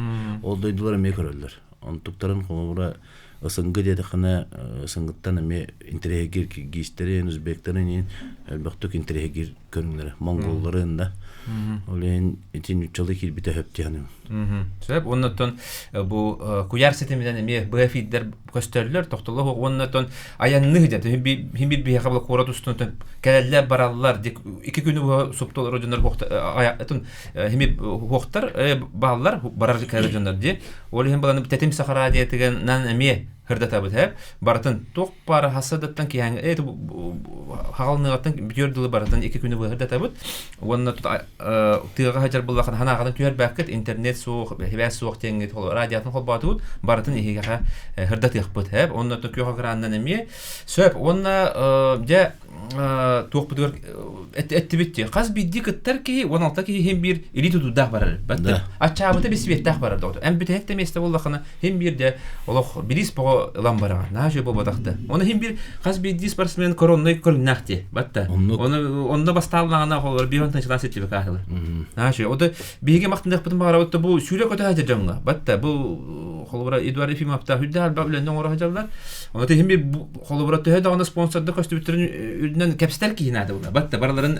Ол дойдулар эмиэ көрөллөр. Онтуктарын холобура ысынгы диэтэххинэ ысынгыттан эмиэ интэриэһиргиир киргизтэрин, узбектарын иин элбэхтик интэриэһиргиир көрүҥнэрэ монголларын да. Ол иһин ити ньуччалыы киирбитэ сөп диэн. Сөп. Оннуттан бу куйаар ситиминэн эмиэ быһа эфирдэр көстөллөр, тохтоллор. Уонна айанныы дьэ хим бир биһиэхэ була куорат устун кэлэллэр бараллар икки күнү быһа суптолор дьоннор этун хими хуохтар бааллар барар кэлэр дьоннор дии. Ол иһин баланы тэтим сахара диэтигэн эмиэ хырдатабыт хэп барытын туох баар хассадаттан киһээҥ э хаҕалныгаттан бүтүөр дылы барытын икки күнү быһа хырдатабыт уонна тыаҕа сылдьар буоллаххына ханаахатын түһэрбэккит интернет суох сибээс суох диэҥҥит радиотын холбоотубут барытын иһигэхэ хырдатыахпыт хэп онно күөх экранынан эмиэ сөп уонна дьэ туохпутугар эттибит дии хас биирдии кыттар киһи 16 киһи иһин биир илии тутуурдаах барар баттар аччаабыта бисибиэттээх барар доҕоту эн бүтэһик да миэстэ буоллаххына хин биир де олох бириис боҕо ылан бараҕын наһаа үчүгэй буолбатах да оны хин биир хас биирдии спортсмен коронной көрүҥнээх дии батта оны онно бастааллаҕына холор биир онтон чылаас итти бакаатылар наһаа үчүгэй ото биһиги махтаныахпытын баҕарабыт да бу сүүрэ көтө сылдьар дьоҥҥо батта бу холобура Эдуард Ефимовтаах үрдээх элбэх үлэни оҥоро сылдьаллар Ону иһин бир холобура төһө даҕаны спонсорда көстүбүттэрин үрдүнэн кэпсэтэр киһи наада була. Батта барыларын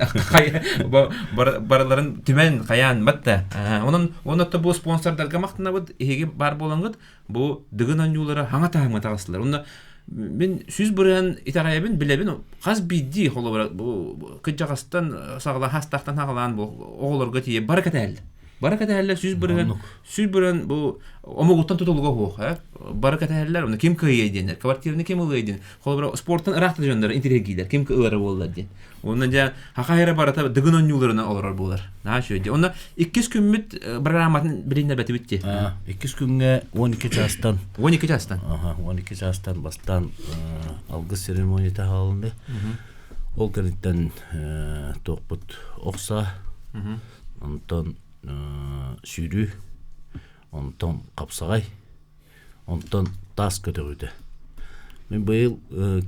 барыларын түмэн хайаан батта. Онон онно бу спонсордарга махтанабыт иһиги бар буолаҥҥыт бу дыгын оонньуулара хаҥа таһымҥа таҕыстылар. Онно мин 100% итэҕэйэбин билэбин хас биирдии холобура бу кыдьаҕастан саҕалаан хастаахтан саҕалаан бу оҕолорго тиийэ бары кэтэһэллэр. Бары кэтэһэллэр 100% 100% бу омугуттан тутулуга суох э бары кэтэһэллэр онно ким кыайыай диэннэр квартираны ким ылыай диэн холобура спортан ыраах да дьоннор интириэһиргииллэр ким ылара буоллар диэн уонна дьэ хаха эрэ барыта дыгын оонньууларынан олорор буолар наһаа үчүгэй дии онно иккис күммүт программатын билиннэрбэтибит дии иккис күҥҥэ 12 чаастан 12 чаастан аха 12 чаастан бастаан алгыс церемонията хаалынды ол кэнниттэн туохпут охса онтон сүүрүү онтон хапсаҕай, онтон таас көтөҕүүтэ. Мин быйыл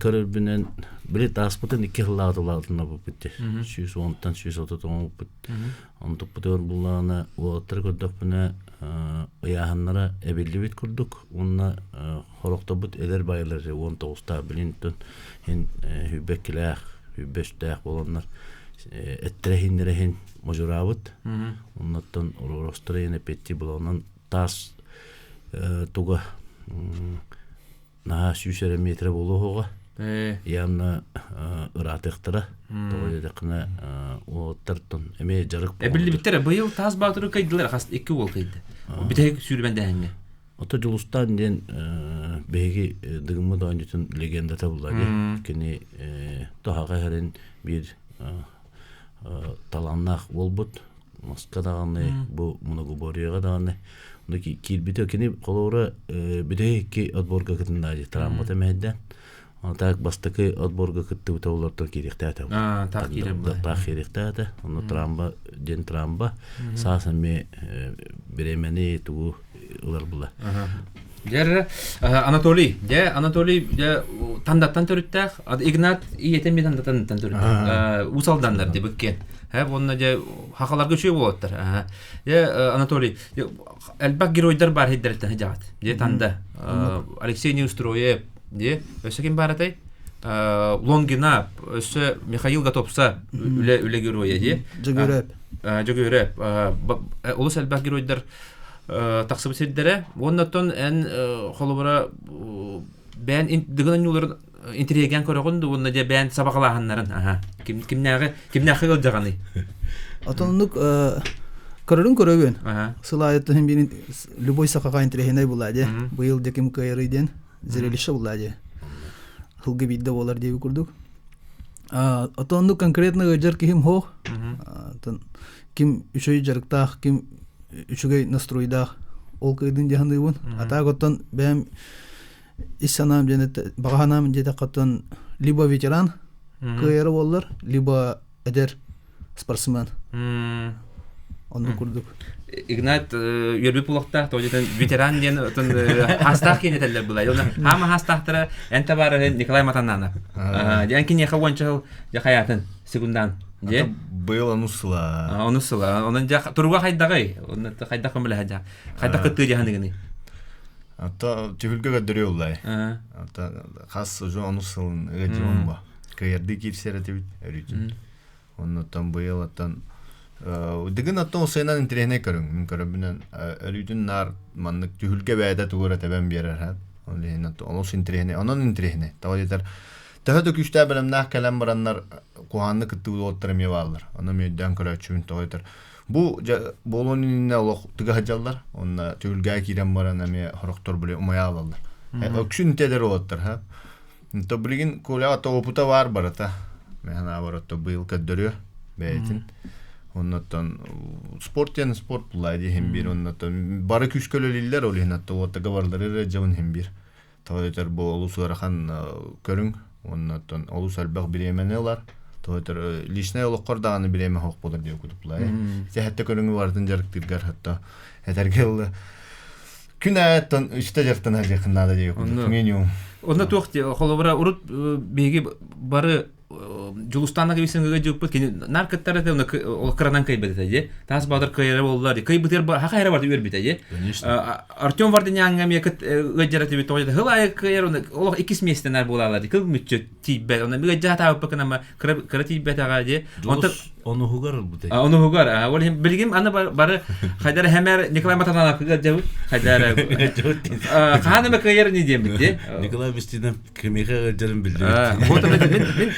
көрөрбүнэн били тааспытын икки сыллааҕыта улаатыннарбыппыт дии. 110-тан 130 оҥорбуппут. Онтукпутугар буллаҕына уолаттары көрдөхпүнэ ыйааһыннара эбиллибит курдук уонна хорохторбут эдэр байылар 19-таах билин иһин сүүрбэккилээх, сүүрбэ үстээх буоланнар эттэрэ иһиннэрэ иһин модьураабыт. Оннуттан Ростро эппиэттии буланан таас туга наһаа 100 эрэ метрэ буолуоҕа. Явно ыраатыахтара. Тоҕо диэтэххинэ уолаттартан эмиэ дьарык Эбиллибиттэрэ быйыл таас баатыры кыйдылар хас икки уол кыйды. Бүтэһик сүүрбэн дэһэҥҥэ. Ото Дьулустаан диэн Биһиги Дыгыммыт оонньуутун легендата буолла дии. Кини тоһаҕа иһэрин биир талааннаах буолбут. Москва даҕаны, бу многоборьеҕа даҕаны киирбитэ. Кини холобура бүтэһик икки отборга кытынна дии. Травмата мэһэйдээн. Так бастакы отборга кыттыбыта олортон киириэхтээтэ. Таах киириэхтээтэ. Онно трамба диэн трамба. Саас эмиэ бириэмэни тугу ылар була. Дьэр Анатолий, дьэ Анатолий дьэ тандаттан төрүттээх, Игнат ийэтин би тандаттан төрүттээх. Уус Алданнар дебиккен. Һэ уонна дьэ хахаларга үчүгэй буолаттар. Дьэ Анатолий, элбэх геройдар бар хиддэртэн хыдьаҕат. Дьэ танда Алексей Неустроев, дьэ өссө ким бар этэй? Лонгина, өссө Михаил Готовца үлэ үлэ геройа дьэ. Дьөгүөрөп. Дьөгүөрөп. Олус элбэх геройдар тахсыбыт сирдэрэ. Уонна оттон эн холобура бэйэн дыгын оонньууларын интириэһиргээн көрөҕүн дуу уонна дьэ бэйэн сабаҕалааһыннарын аха ким кимнээҕи кимнээххэ ыалдьаҕаный? Отон оннук көрөрүн көрөбүн. Сыл аайыттан биирин любой сахаҕа интэриэһинэй булаа дии. Быйыл дьэ ким кыайарый диэн зрелище булаа дии. Сылга биирдэ буолар диэби курдук. Отон оннук конкретно ыалдьар киһим суох. Ким үчүгэй дьарыктаах, ким үчүгэй настройдаах ол кыайдын дии саныыбын. А так оттон бэйэм ис санаам диэн баҕа санаам диэтэххэ оттон либо ветеран кыайара буоллар, либо эдэр спортсмен. Оннук курдук. Игнат үөрбүт булуохтаах, тоҕо диэтэн ветеран диэн отон хаастаах киэн этэллэр былай. Оны хаама хаастаахтара эн табаарыһын Николай Матананов. Диэн киниэхэ уонча сыл дьэ хайаатын секундаан. Дьэ. Быйыл онус сыла. Онус сыла. Онон дьэ туруга хайдаҕый? Онно хайдах көмөлөһө дьа. Хайдах кыттыы дьаһаныгыный? Ата түһүлгэ көрдөрүө уллай. Ата хас уже онус сылын ыгадьыбын ба. Кыйарды киирсэр этибит өрүтүн. Оннуттан быйыл аттан дыгын аттан усайынан интэриэһинэй көрүҥ. Мин көрөбүнэн өрүүтүн наар маннык түһүлгэ бэйэтэ тугу эрэ тэбэн биэрэр ха. Ол иһин олус интэриэһинэй. Онон интэриэһинэй. Тоҕо диэтэр төһө да күүстээх бэлэмнээх кэлэн бараннар куһааннык кыттыбыт уолаттар эмиэ бааллар. Ону эмиэ өйдөөн көрөөччүбүн тоҕо диэтэр бу буолуон иннинэ олох тыга сылдьаллар. Онно түһүлгэҕэ киирэн баран эмиэ сорохтор били умайа аалаллар. Өксүн тедер уолаттар ха. То билигин Коляҕа то опыта баар барыта. Мен санаабар то быйыл көрдөрүө бэйэтин. Оннуттан спорт диэн спорт буллаа диэһин биир оннуттан бары күүскэ үлэлииллэр ол иһин атта уоттага барылары эрэ дьабын иһин биир. Тоҕо диэтэр бу олус ыарахан көрүҥ оннуттан олус элбэх бириэмэни ылар. Тоҕо диэтэр личнэй олоххор даҕаны бириэмэ суох буолар диye курдук булаа. Сэһэтте көрүҥү барытын дьарыктыыргар хатта этэргэ ылла күн аайыттан үстэ дьарыктана сылдьыаххын наада диye курдук минимум. Онно туох холобура урут биһиги бары Дьулустаана кэбисин дьыппыт кини нар кыттар этэ ол кыранан кыайбыт этэ дии таас баатыр кыайара буолла дии кыайбытыгар хаха эрэ барда үөрбүтэ дии Артем Вардиняҥҥа эмиэ кыт ыадьара тибит тоҕо хыл аайы кыайар олох иккис миэстэнэр буолаалар дии кыл мүччү тиийбэт онно ыадьа таабыппыкына кыра кыра тиийбэтэҕэ дии онтон Онуһугар ылбыта. Онуһугар. Ол иһин билигин аны бары хайдара хэмэр Николай Матанановка дьабыт. Хайдара хаан эмэ кыайар не диэммит дии. Николай Бестинов кимиэхэ ыалдьарын биллибит. Вот мен мен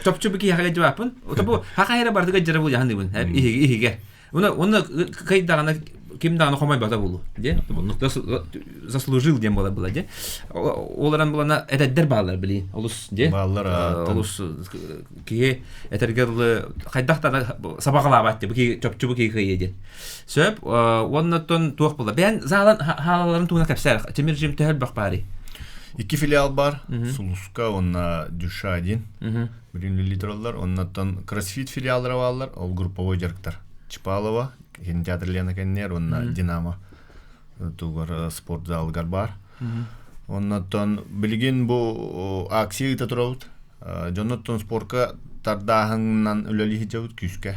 чопчу бу киһиэхэ дьыбаппын. Ото бу хахайра бардыга дьара бу яханыбын. Иһиге иһиге. Уна уна кыйдаҕына ким даҕаны хомойбото буолуо дии. Заслужил диэн буолар була дии. Ол эрэн булана эдэрдэр бааллар билин. Олус дии. Бааллар. Олус киһи этэргэ дылы хайдах да сабаҕалаабат дии. Бу киһи чопчу бу киһи кыайыа диэн. Сөп. Уоннаттан туох була. Бэйэн заалан хаалаларын туһунан кэпсээр. Тимир жим төһө элбэх баарый? Икки филиал бар. Сулуска уонна Дюша диэн. Билин үлэлии тураллар. Оннуттан кроссфит филиаллара бааллар. Ол групповой дьарыктар. Чапалова, кинотеатр Лена кэннигэр уонна Динамо тугар спорт залыгар баар. Оннуттан билигин бу акция ыыта турабыт. Дьоннуттан спорка тардааһынынан үлэлии сылдьабыт күүскэ.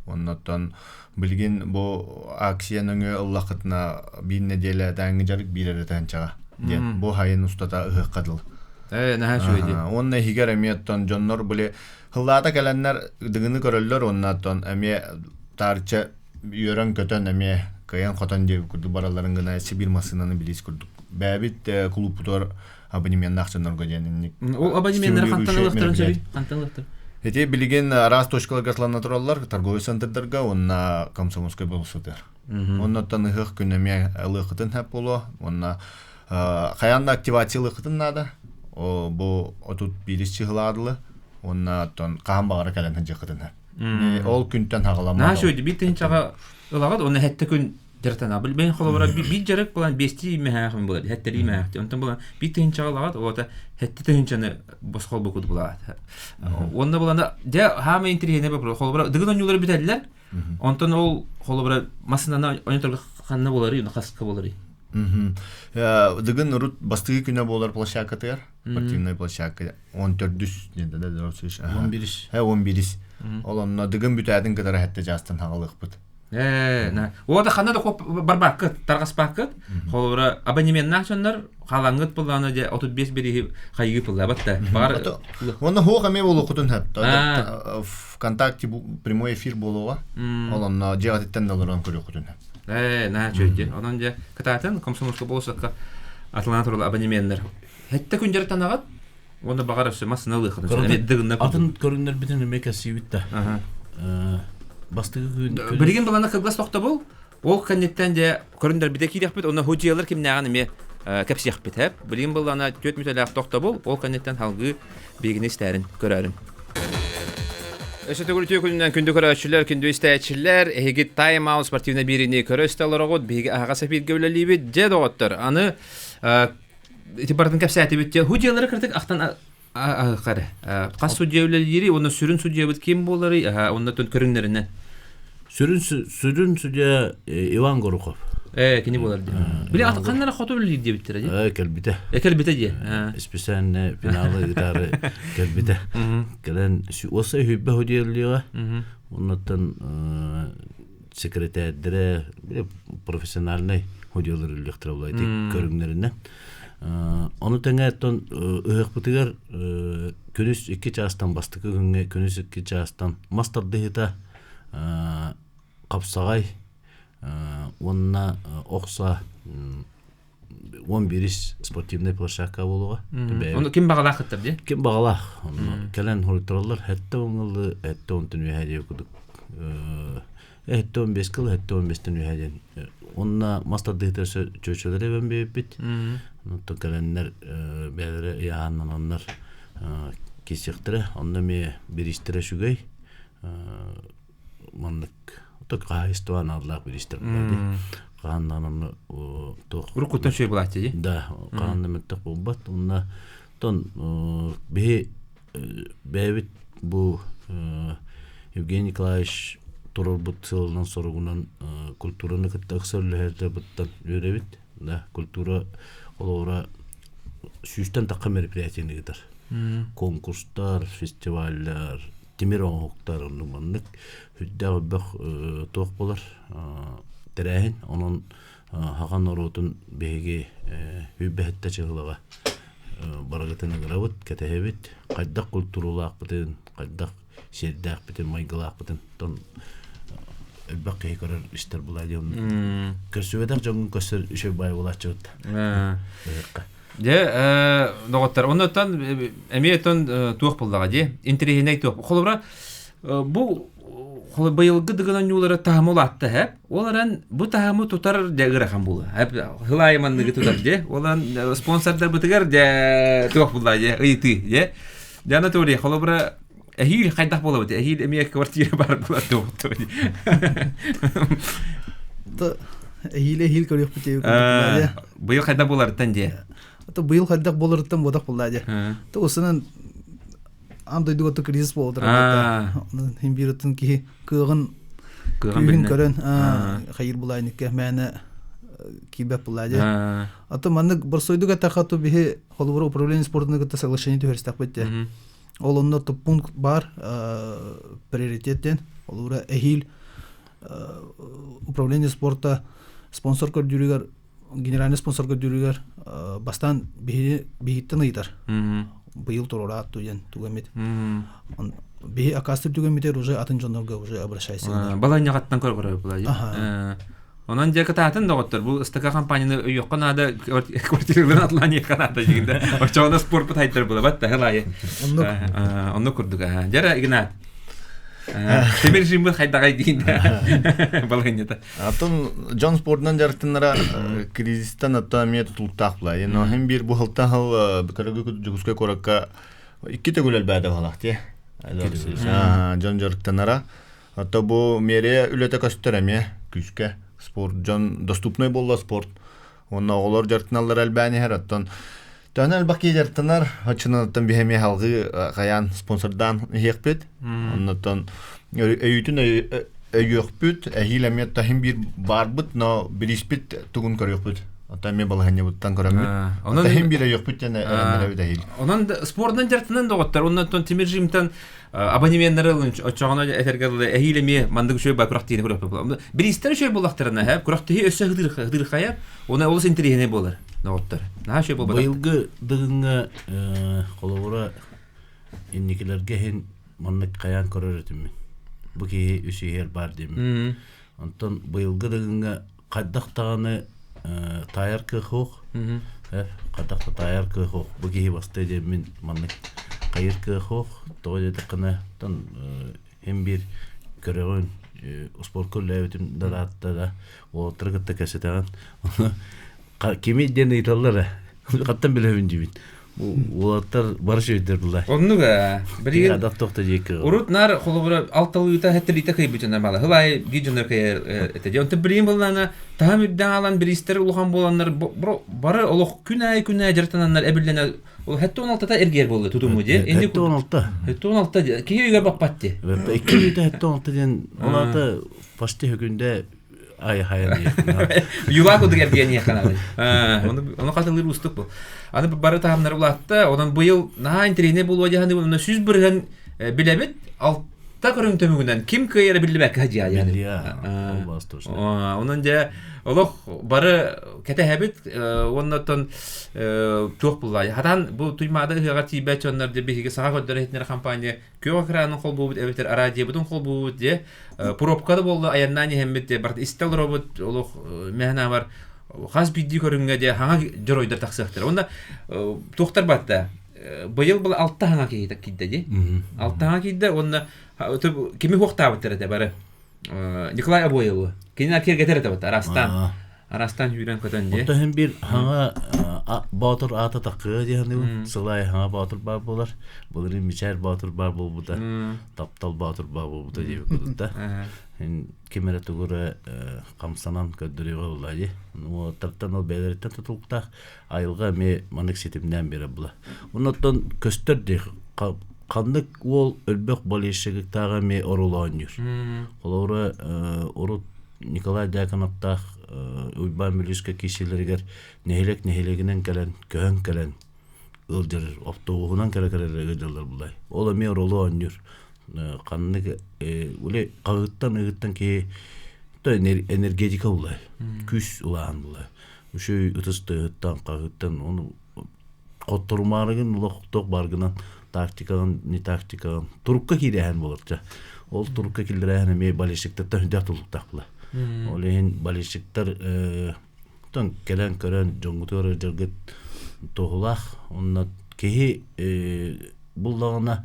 Оннуттан билигин бу акция нөҥүө ыллаххытына биир нэдиэлэ тааҥҥы дьарык биир эрэ тыһанчаҕа диэн бу хайын устата ыһыахха дылы. Наһаа үчүгэй дии. Уонна иһигэр эмиэ оттон дьоннор били Һыллаата кэлэннэр дыгыны көрөллөр уонна оттон эмиэ таарычча үөрэн-көтөн эмиэ кыайан-хотон диэбит курдук баралларын гына Сибиир массыынаны билиис курдук. Бэйэбит кулууппутугар абонеменнаах дьоннорго диэн инник Ол абонеменнары хантан ылыахтарын сөбүй? Хантан ылыахтар? Ити билигин араас точкаларга атлана тураллар, торговый центрдарга уонна Комсомольскай болуссатыгар. Оннуттан ыһыах күн эмиэ ылыаххытын сөп буолуо. Уонна Хайаан да активациялыаххытын наада. Бу 31 чыһылаадылы. Уонна оттон хаһан баҕара кэлэн сылдьыаххытын. Ол күнтэн хаҕаламмат. Наша өйдө бир тыһынчаҕа ылаҕыт, уонна хэтте күн дьарытана. Бил холобура бир дьарык булан бестии мэһээх буолар, хэттерии мэһээх. Онтон булан бир тыһынчаҕа ылаҕыт, ота хэтте тыһынчаны босхол букут булаат. Уонна булана дьэ хаама интириэһинэй вопрос. Холобура дыгын оонньуулары бүтэллэр. Онтон ол холобура массыынаны ойонторго ханна буоларый, хаска буоларый? Дыгын урут бастыгы күнэ буолар площадкатыгар, спортивная площадка 14 диэн да да 11. 11. Ол онно дыгын бүтээтин кытары хэтте жаастан хагалыахпыт. Э, Ода ханна да барбаккыт, тарҕаспаккыт. Холобура абонеменнаах дьоннор халаҥҥыт буллаана дьэ 35 бириһи хайыы пыллабат да. Баҕар Онно хуох эмиэ буолуоххутун сөп. ВКонтакте прямой эфир буолуоҕа. Ол онно дьиэҕититтэн да олорон көрүөххүтүн сөп. Ээ, наһаа үчүгэй. Онон дьэ кытаатын комсомольскай болосокка атылаан турал абонеменнар. Хэтте күн дьарыктанаҕыт? Уонна баҕар өссө массыына ылыаххытын сөп. Эмиэ дыгынна Атын көрүҥнэрбитин эмиэ кэссиибит да. Бастакы күн Билигин былана кылгас тохтобул. Ол кэнниттэн дьэ көрүндэрбитэ киириэхпит, онно худьялар кимнээҕин эмиэ кэпсиэхпит һэп. Билигин былана түөрт мүтэлээх тохтобул, ол кэнниттэн салгыы биһигини истээрин көрөөрүн. Өссө төгүл үтүө күнүнэн күндү көрөөччүлэр, күндү истээччилэр, эһиги Time Out спортивнай биэриини көрө истэ олороҕут, биһиги аһаҕас эфиргэ үлэлиибит. Дьэ, доҕоттор, аны ити барытын кэпсээтибит. Худьялары кырдык ахтан Хара. Хас судья үлэлиири, уонна сүрүн судьябыт ким буоларый, онно көрүҥнэринэн. Сүрүн сүрүн судья Иван Горохов. Э, кини буолар дии. Били ханнара хоту үлэлиир диэбиттэрэ дии. Э, кэлбитэ. Э, кэлбитэ дии. Специально финалы ыытаары кэлбитэ. Кэлэн уоса үһүйбэ судьялыыга. Оннуттан секретарьдэрэ профессиональный судьялар үллэхтэрэ буолар ити көрүҥнэринэн. Ону тэҥэ оттон ыһыахпытыгар күнүс икки чаастан бастакы күҥҥэ күнүс икки чаастан мас тардыһыыта хапсаҕай уонна охса 11 спортивнай площадка буолуоҕа. Ону ким баҕалаах кыттар дии? Ким баҕалаах. Онно кэлэн хоруйтараллар. Хэттэ оҥылы, хэттэ онтон үөһэ диye курдук. Хэттэ 15 кыл, хэттэ 15-тен үөһэ диэн. Онно мас тардыһыта чөчөлөр эбэн биэрбит. Онтон кэлэннэр бэйэлэрэ ыйааһыннананнар киирсиэхтэрэ. Онно эмиэ бириистэрэ үчүгэй. Маннык хаһаайыстыба аналлаах бириистэр буолла хаһан даҕаны туох уруккуттан үчүгэй булааччы дии да хаһан да мөлтөх буолбат уонна тон биһи бэйэбит бу Евгений Николаевич туруорбут сыалынан соругунан культураны кытта ыкса үлэлэһэрбиттэн үөрэбит да культура олоҕура сүүстэн тахха мероприятиены ыытар конкурстар фестиваллар тимир оҥоһуктар оннук маннык сүрдээх элбэх туох буолар тэрээһин онон хаҕа норуотун биһиги сүүрбэһиттэ чыһылаҕа барыгытын ыҥырабыт кэтэһэбит хайдах культуралаахпытын хайдах сиэрдээхпитин майгылаахпытын тон элбэх киһи көрөр истэр була диэн көрсүбэтэх дьоҥҥун көрсөр үчүгэй баай буолааччыбыт Дьэ, доҕоттор, оннуттан эмиэ оттон туох буллаҕа дии, интэриэһинэй туох. Холобура, бу быйылгы дыгын оонньуулара таһымы улаатта һэп. Ол эрэн бу таһымы тутар дьэ ыарахан буолуо. Хылаайы манныгы тутар дьэ. Ол эрэн спонсордарбытыгар дьэ туох булла дьэ ыйытыы дьэ. Дьэ Анатолий, холобура, эһиил хайдах буолабыт? Эһиил эмиэ квартира бар буолар дуо? Эһиил эһиил көрүөхпүт диэбит. Быйыл хайдах буоларыттан дьэ. Ото быйыл хайдах буоларыттан буотах буолла дьэ. То усунан аан дойдуга то кризис буола турар. Хин биир оттон киһи кыаҕын күүһүн көрөн хайыр булайникке мээнэ киирбэт буолла дьэ. Ато маннык борсойдук эттэххэ то биһи холобура управление спортун кытта соглашение түһэристэхпит дьэ. Ол онно пункт бар приоритет диэн. Холобура эһиил управление спорта спонсор көрдүүрүгэр генеральный спонсор көрдүүрүгэр бастаан биһиги биһиттэн ыйытар быйыл туруораат диэн тугу эмит биһи акаастыр түгэммитигэр уже атын дьоннорго уже обращайся баланньаҕаттан көрө була Онон дьэ кытаатын доҕоттор, бу ыстака компанияны өйүөххэ наада, квартираларын атланиахха наада дигинде. Оччоҕуна спорпут хайдар була бат таһыл айы. Оннук. Оннук курдук. Дьара Игнат. Тимир жиммит хайдагай диин балыгынньата. Атын дьон спордунан дьарыктанара кризистан оттон эмиэ тутулуктаах була. Но хем бир бу хылтан хыл көрөгү Дьокуускай куоракка икки төгүл элбээдэ балах тие. Дьон дьарыктанара. Ото бу мерия үлэтэ көстөр эмиэ күүскэ. Спорт дьон доступный буолла спорт. Уонна оҕолор дьарыктаналлара элбээн иһэр. Оттон төһөнөн элбэх киһи дьарыктанар, оччонон оттон биһи эмиэ салгыы хайаан спонсордаан иһиэхпит. Оннуттан өйүүтүн өйүөхпүт, эһиил эмиэ таһым биир баарбыт, но билиспит тугун көрүөхпүт. Оттон эмиэ балаһанньабыттан көрөммүт. Онон Таһым биир өйүөхпүт диэн эрэннэрэбит эһиил. Онон спордунан дьарыктанан доҕоттор, оннуттан тимир жимтан абонеменнары ылын оччоҕуна этэргэ дылы эһиил эмиэ маннык үчүгэй бай күрэхтиини күрэхпит бириистэр үчүгэй буоллахтарына һэ күрэхтиһии өссө хытырхайар уонна олус интэриэһинэй буолар доҕоттор наһаа үчүгэй буолбатах Быйылгы дыгыҥҥа холобура инникилэргэ иһин маннык хайаан көрөр этим бу киһи үс иһэр баар диэммин онтон быйылгы дыгыҥҥа хайдах даҕаны таайар кыах суох хайдах да таайар кыах суох бу киһи бастыа диэммин маннык хайыр кыах суох тоҕо диэтэххинэ оттон һин биир көрөҕүн спорка үлэлээбитим да ыраатта да уолаттары кытта кэпсэтэҕин кими диэн ыйыталлар ээ хантан билэбин диибин уолаттар бары үчүгэйдэр булла Оннук ээ. Билигин адах тохто диэки урут наар холобура алталыыта хэттэлиитэ кыйбыт дьоннор баала. Хыл аайы биир дьоннор кыйар этэ. Дьэ онтон билигин былаана таһым үрдээн аалан бириистэр улахан буоланнар бары олох күн аайы күн аайы дьарыктананнар эбиллэнэ ол хэтте он алтата эргийэр буолла тутуму дии. Инди хэтте он алта. Хэтте он алта киһи өйгөр баппат дии. Икки үйэтэ хэтте он алта диэн ол аата почти хөкүндэ ай хайан Юла кудук эргиэн каналы. Ону хатылыыр уустук бу. Аны бары таһымнар улаатта. Онон быйыл наһаа интэриэһинэй буолуо дьаһаны онно 100% билэбит. Алта көрүҥ төмүгүнэн ким кыайара биллибэккэ дьиа Онон дьэ олох бары кэтэһэбит уонна оттон туох буллаа. Хатан бу Туймаада ыһыаҕар тиийбэт дьоннор дьэ биһиги саха көрдөрө иһитиннэр компания күөх экранын холбуубут эбэтэр араадьыйабытын холбуубут дьэ пробка да буолла айаннаан иһэммит дьэ барыта истэ олоробут олох мэһэнаабар хас биирдии көрүҥҥэ дьэ хаҥа дьоруойдар тахсыахтара уонна туохтар батта быйыл была алта хаҥа киһи киирдэ дии алта хаҥа киирдэ уонна кими хуохтаабыттар этэ бары Николай Обоеву кинини киэргэтэр этэ батта арастаан Арастан сүүрэн-көтөн дии. Оттон иһин биир хаҥа боотур аата таккыа диэханыбын. Сыл аайы хаҥа боотур баар буолар. Былырыын Мичээр боотур баар буолбута. Таптал боотур баар буолбута диэбит курдук Ким эрэ тугу эрэ хамсанан көрдөрүөҕэ буолла дии. Уолаттартан ол бэйэлэриттэн тутулуктаах айылҕа эмиэ маннык ситимнээн биэрэр була. Оннуттан көстөр дии ханнык уол өлбөх болельщиктааҕа эмиэ оруол оонньуур. Холобура урут Николай Дьяконовтаах Уйбаан Бүлүүскэ киирсиилэригэр нэһилиэк нэһилиэгинэн кэлэн, көһөн кэлэн ыалдьар, автобуһунан кэлэ-кэлэ ыалдьаллар булай. Ол эмиэ оруолу оонньуур. Ханнык уле хаһыттан ыгыттан киһи энергетика булай, күүс улахан булай. Үчүгэй ытыс тыаһыттан, хаһыттан ону хотторумаарыгын олох туох бааргынан тактикаҕын, не тактикаҕын турукка киирээһин буолар. Ол турукка киллэрээһин эмиэ болельщиктартан сүрдээх тутулуктаах буолар. Ол иһин болельщиктар тон кэлэн көрөн дьоҥҥутугар ыалдьаргыт туһулаах. Онно киһи буллаҕына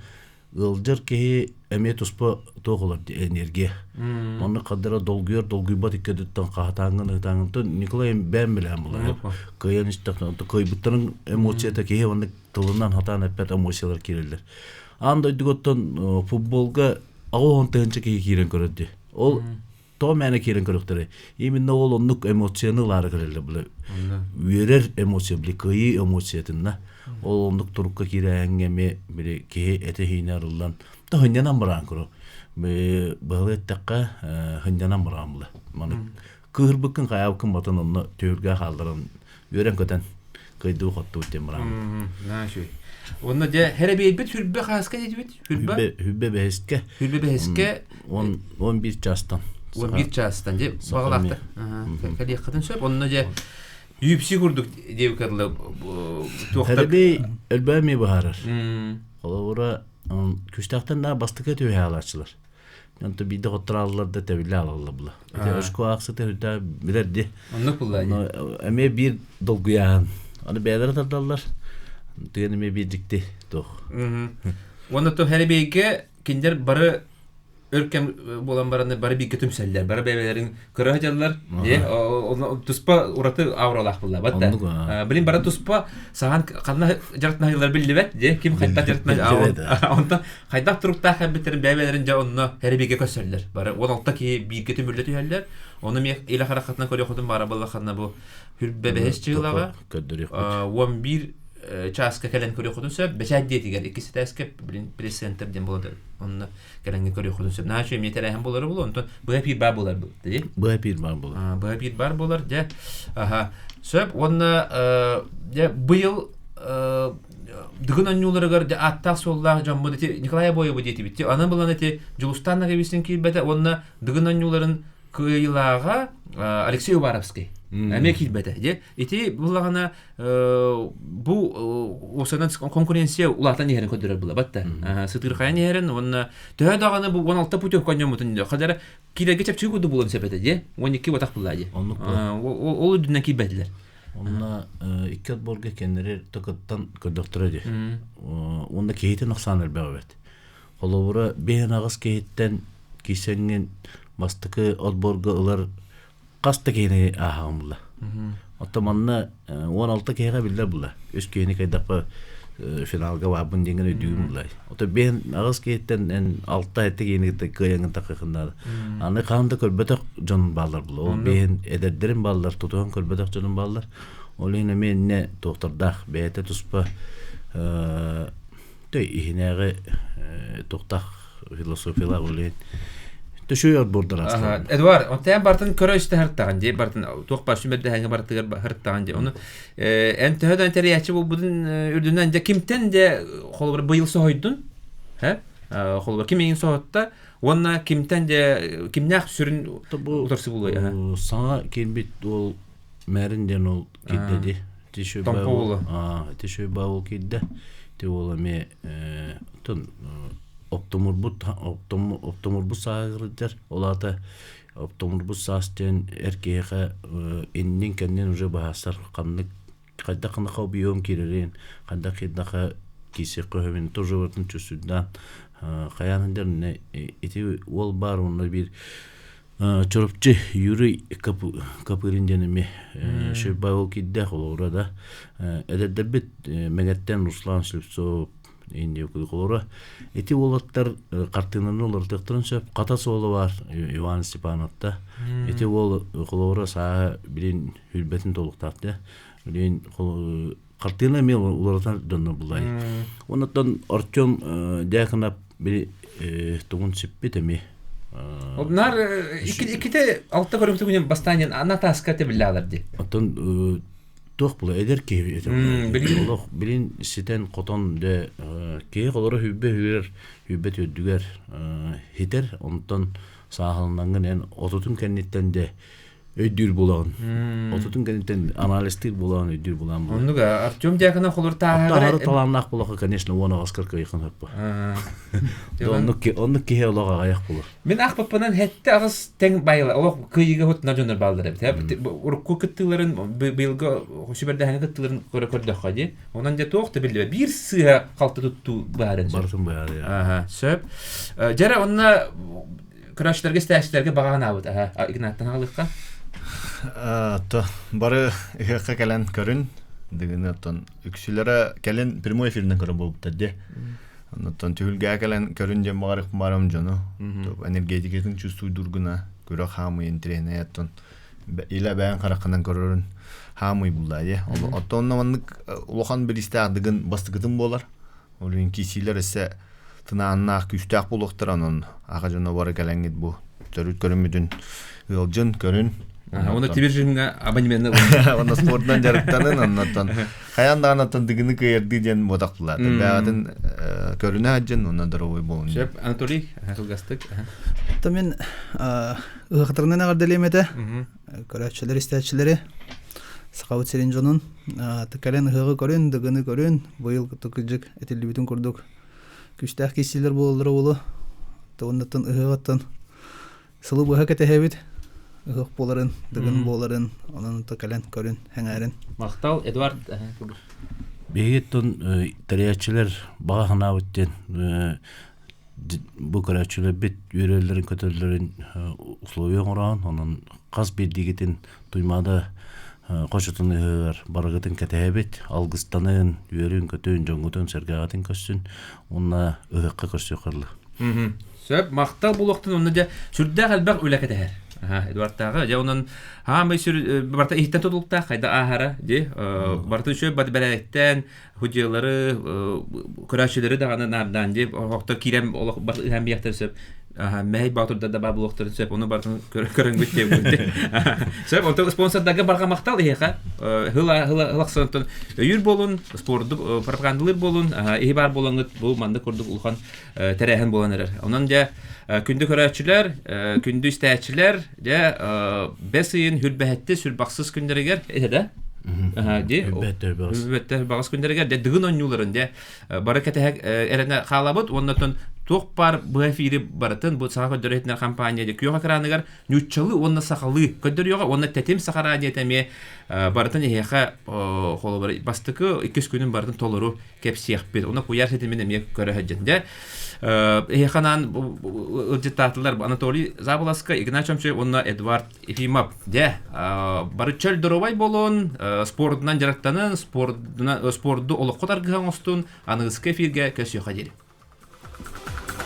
ыалдьар киһи эмиэ туспа туох ылар энергия. Онно хардара долгуйар долгуйбат иккэдиттэн хаһатааҥҥын ыһытааҥҥын Николай бэйэм билээн булар. Кыайан истэхтэн кыайбыттарын эмоцията киһи онно тылынан хатаан эппэт эмоциялар киирэллэр. Аан дойдугуттан футболга 80 тыһыынча киһи киирэн көрөр дии. Ол тоҕо мээнэ киирэн көрүөхтэрэй. Именно ол оннук эмоцияны ылаары кэлэллэр бile. Үөрэр эмоция били кыайыы эмоциятынна. Ол оннук турукка киирээҥҥэ эмиэ били киһи этэ-сиинэ арыллан то хынньанан бараан көрө. Быһалыы эттэххэ хынньанан бараан була. Маны кыыһырбыккын хайаабыккын батан онно түһүлгэ хаалларан үөрэн-көтөн кыайдыы хоттубут диэн бараан. Наша. Онно дьэ хэрэбиэйбит сүрбэ хааска диэтибит? Сүрбэ сүрбэ бэһискэ. Сүрбэ бэһискэ. 11 чаастан. 11 чаастан дьэ баҕалаахтар. Кэлиэххитин сөп. Онно дьэ UFC курдук диэбит кырлы туохтар. Хэрэбиэй өлбөө эмиэ быһаарар. Холобура күстээхтэн да бастакы түһэ алааччылар. Онто биирдэ хотторааллар да тэбиллэ алаллар була. Ити өскө аахсыта үрдэ билэр ди. Оннук булла Эмиэ биир долгуйааһын. Аны бэйэлэрэ тардаллар. Тыгын эмиэ биир дьикти туох. Уонна то Хэрибейгэ кинилэр бары өр кэм буолан баран бары бииргэ түмсэллэр, бары бэйэлэрин көрө сылдьаллар. Туспа ураты ауралаах буолла. Батта. Билин бары туспа сахан ханна дьарыктаһыылар биллибэт, дьэ ким хайдах дьарыктаһ онтон хайдах туруктаах кэлбиттэрин бэйэлэрин дьэ онно һэри бииргэ көрсөллөр. Бары 16 киһи бииргэ түмүллэ түһэллэр. Ону миэх илэ хараххатынан көрүөххүтүн баара буоллаххына бу хүрбэ бэһис чыылаҕа 11 чааска кэлэн көрүөххүтүн сөп. Бэчээт диэтигэр иккис этээскэ билин пресс-центр диэн буолар. Онно кэлэҥҥэ көрүөххүтүн сөп. Наһаа үчүгэй эмиэ тэрээһин буолара буолуо. Онтон быһа эпиир баар буолар дии. Быһа эпиир баар буолар. Быһа эпиир баар буолар. Дьэ, аха. Сөп. Уонна дьэ быйыл Дыгын оонньууларыгар дьэ ааттаах-суоллаах дьоммут ити Николай Обоеву диэтибит. Аны булан ити Дьулустаан Ноговицын киирбэтэ уонна Дыгын оонньууларын кыайыылааҕа Алексей Уваровский эмиэ киирбэтэ. Дьэ, ити буллаҕына бу уопсайынан конкуренция улаатан иһэрин көрдөрөр була батта. Сытыырхайан иһэрин уонна төһө даҕаны бу 16 путевка онньоммутун хадара киирэргэ чэпчэки курдук буолуон сөп этэ дьэ. 12 батах булла дьэ. Ол үрдүнэн киирбэтилэр. Онно икки отборга кэннэри токуттан көрдөхтөрө дии. Уонна киһитин ахсаан элбэх эбит. Холобура, биэһин аҕыс киһиттэн киирсэҥҥин бастакы отборго ылар хас да киһини ааһаҕын була. Оттон манна 16 киһиэхэ биллэр була. Үс киһини кайдахпа финалга баабын диэҥҥин өйдүүгүн булай. Ото биэһин аҕыс киһиттэн эн алта эти киһини кытта кыайаҥҥын тахыхыннаада. Аны хаһан да көрбөтөх дьон бааллар була. Ол биэһин эдэрдэрин бааллар, тутуһан көрбөтөх дьонум бааллар. Ол иһин эмиэ иннэ туохтардаах бэйэтэ туспа Той иһинээҕи туохтаах философиялаах үлэһит төшөй отбордар астар. Эдуард, онтон бартын көрө истэ хыртаҕын дии, бартын туох баар сүмэрдэһэҥҥэ бартыгар хыртаҕын дии. Ону эн төһө да тэрийээччи буолбутун үрдүнэн дьэ кимтэн дьэ холобур быйыл соһуйдун? Һэ? Холобур ким эйигин соһутта? Уонна кимтэн дьэ кимнээх сүрүн утарсы буолуой? Саҥа киирбит уол Мэрин диэн ол киирдэ дии. Томпо уола. Тишүй баул киирдэ. Ти уола эмиэ тон оптомурбут оптомурбут сааһырдьар. Ол аата оптомурбут саас диэн эр киһиэхэ иннин кэннин уже баһаастар ханнык хайдах ханнаха объем киирэрин, хайдах хайдаха киирсиэххэ сөбүн тоже барытын чувствуйдаан хайаан дэр ити уол баар уонна биир Чурапчы Юрий Копырин диэн эмиэ Шербаевыл киирдээх олоҕура да эдэрдэрбит Мэҥэттэн Руслан Слепцов Индия холорура ити уолаттар хартыынаны уларытыахтарын сөп хата суола баар Иван Степановта ити уол холобура сааһа билин хүрбэтин толуктаах да билин хартыына эмиэ уларытар дьоннор булай оннуттан Артем Дьяконов били тугун сиппит эмиэ Наар икките алта көрүҥтүгүнэн бастаан Натаска тебиллаалар ди. Оттон туох була эдэр киһи олох билин ситэн хотон де киһи холоро хүббэ хүрэр хүббэ төрдүгэр хитер онтон сааһыланнаҥҥын эн отутун кэнниттэн де өйдүүр буолаҕын. Отутун кэнниттэн анализтыыр буолаҕын, өйдүүр буолаҕын. Оннук Артем Дьяконов холур тааһары талааннаах буолаха, конечно, уон аҕаскар кыайхан хөппө. Оннук оннук киһи олох аҕайах буолар. Мин аахпаппынан хэтте аҕыс тэҥ байла олох кыайыыга хутна дьоннор бааллар эбит. Урукку кыттыыларын быйылгы сүбэрдэһэҥҥэ кыттыыларын көрө көрдөххө дии. Онон дьэ туох да биллибэт. Биир сыыһа халты туттуу баарын. Барытын баары. Аха, сөп. Дьэрэ онно Көрөөччүлэргэ, истээччилэргэ баҕа санаабыт аһа Игнаттан аҕалыахха. То бары ыһыахха кэлэн көрүн дыгыны оттон үксүлэрэ кэлин прямой эфиринэн көрө буолбуттар дии. Оннуттан түһүлгэҕэ кэлэн көрүн диэн баҕарых барам дьону. Энергетикатын чувствуйдуур гына көрө хаамый интириэһинэй оттон илэ бэйэн хараххынан көрөрүн хаамый буллаа дии. Оттон онно маннык улахан бириистээх дыгын бастакытын буолар. Ол иһин киирсиилэр өссө тынааннаах, күүстээх буолуохтара, онон аҕа дьоно бары кэлэҥҥит бу төрүт көрүммүтүн ыалдьын, көрүн. Уонна тимир жиҥҥа абонементы Уонна спордунан дьарыктанын, оннуттан хайаан даҕаны оттон дыгыны кыайардыы диэн буотахтылар. Бэҕэтин көрүнэ сылдьын, уонна здоровый буолун. Сөп, Анатолий, кылгастык. То мин ыһыахтарынан эҕэрдэлиэм этэ. Көрөөччүлэр, истээччилэри Сахабыт сирин дьонун кэлэн ыһыаҕы көрүн, дыгыны көрүн, быйыл кырдьык этиллибитин курдук күүстээх киирсиилэр буолаллара буолуо. Уоннаттан ыһыаҕыттан сылы быһа кэтэһэбит. Ыһыах буоларын, дыгын буоларын, онон кэлэн көрүн, сэҥээрин. Махтал, Эдуард. Биһиги оттон тэрийээччилэр баҕа санаабыт диэн. Бу көрөөччүлэрбит үөрэллэрин көтөллөрүн условия оҥороон, онон хас биирдиигитин Туймаада хочотун ыһыаҕар барыгытын кэтэһэбит, алгыстанын, үөрүн-көтүн, дьоҥҥутун сэргэҕитин көрсүн уонна ыһыахха көрсүөххэ дылы. Сөп, махтал булуохтун онно дьэ сүрдээх элбэх үлэ кэтэһэр. Эдуардтааҕы дьэ онон хаамай сүр барыта иһиттэн тутулуктаах хайда ааһара дии барыта үчүгэй бэрээдэктээн худьялары көрөөччүлэри даҕаны наардаан дии оһохтор киирэн олох бар ыһан биэхтэрин сөп мэһэй боотурдар да баар буолуохтарын сөп ону барытын көрөнгүт диэбит сөп онтон спонсордарга барҕа махтал иһиэхэ хыла хыла хылахсантон өйүүр буолун спорду пропагандалыыр буолун иһи баар буолаҥҥыт бу маннык курдук улахан тэрээһин буолан эрэр. Онон дьэ күндү көрөөччүлэр, күндү истээччилэр, дьэ бэс ыйын хүрбэһэтти сүрбахсыс күннэригэр этэ да? Ди хүрбэттэ багас күннэригэр дьэ дыгын оонньууларын дьэ бары кэтэһэ эрэнэ хаалабыт уонна туох баар быһа эфири барытын бу саха көрдөрөр иһитиннэрэр компания дьэ күөх экраныгар ньууччалыы уонна сахалыы көрдөрүөҕэ уонна тэтим саха радиота эмиэ барытын эһиэхэ холобур бастакы иккис күнүн барытын толору кэпсиэхпит. Уна куйаар ситимин эмиэ көрө сылдьын. Дьэ, эһиэхэ анаан ыалдьыттаатылар Анатолий Заболоска, Игнат Чомчой уонна Эдуард Ефимов. Дьэ, бары чөл доруобай буолун, спордунан дьарыктанын, спорду олоххо таргыһа оҥостун, аныгыскы эфиргэ көрсүөххэ диэри.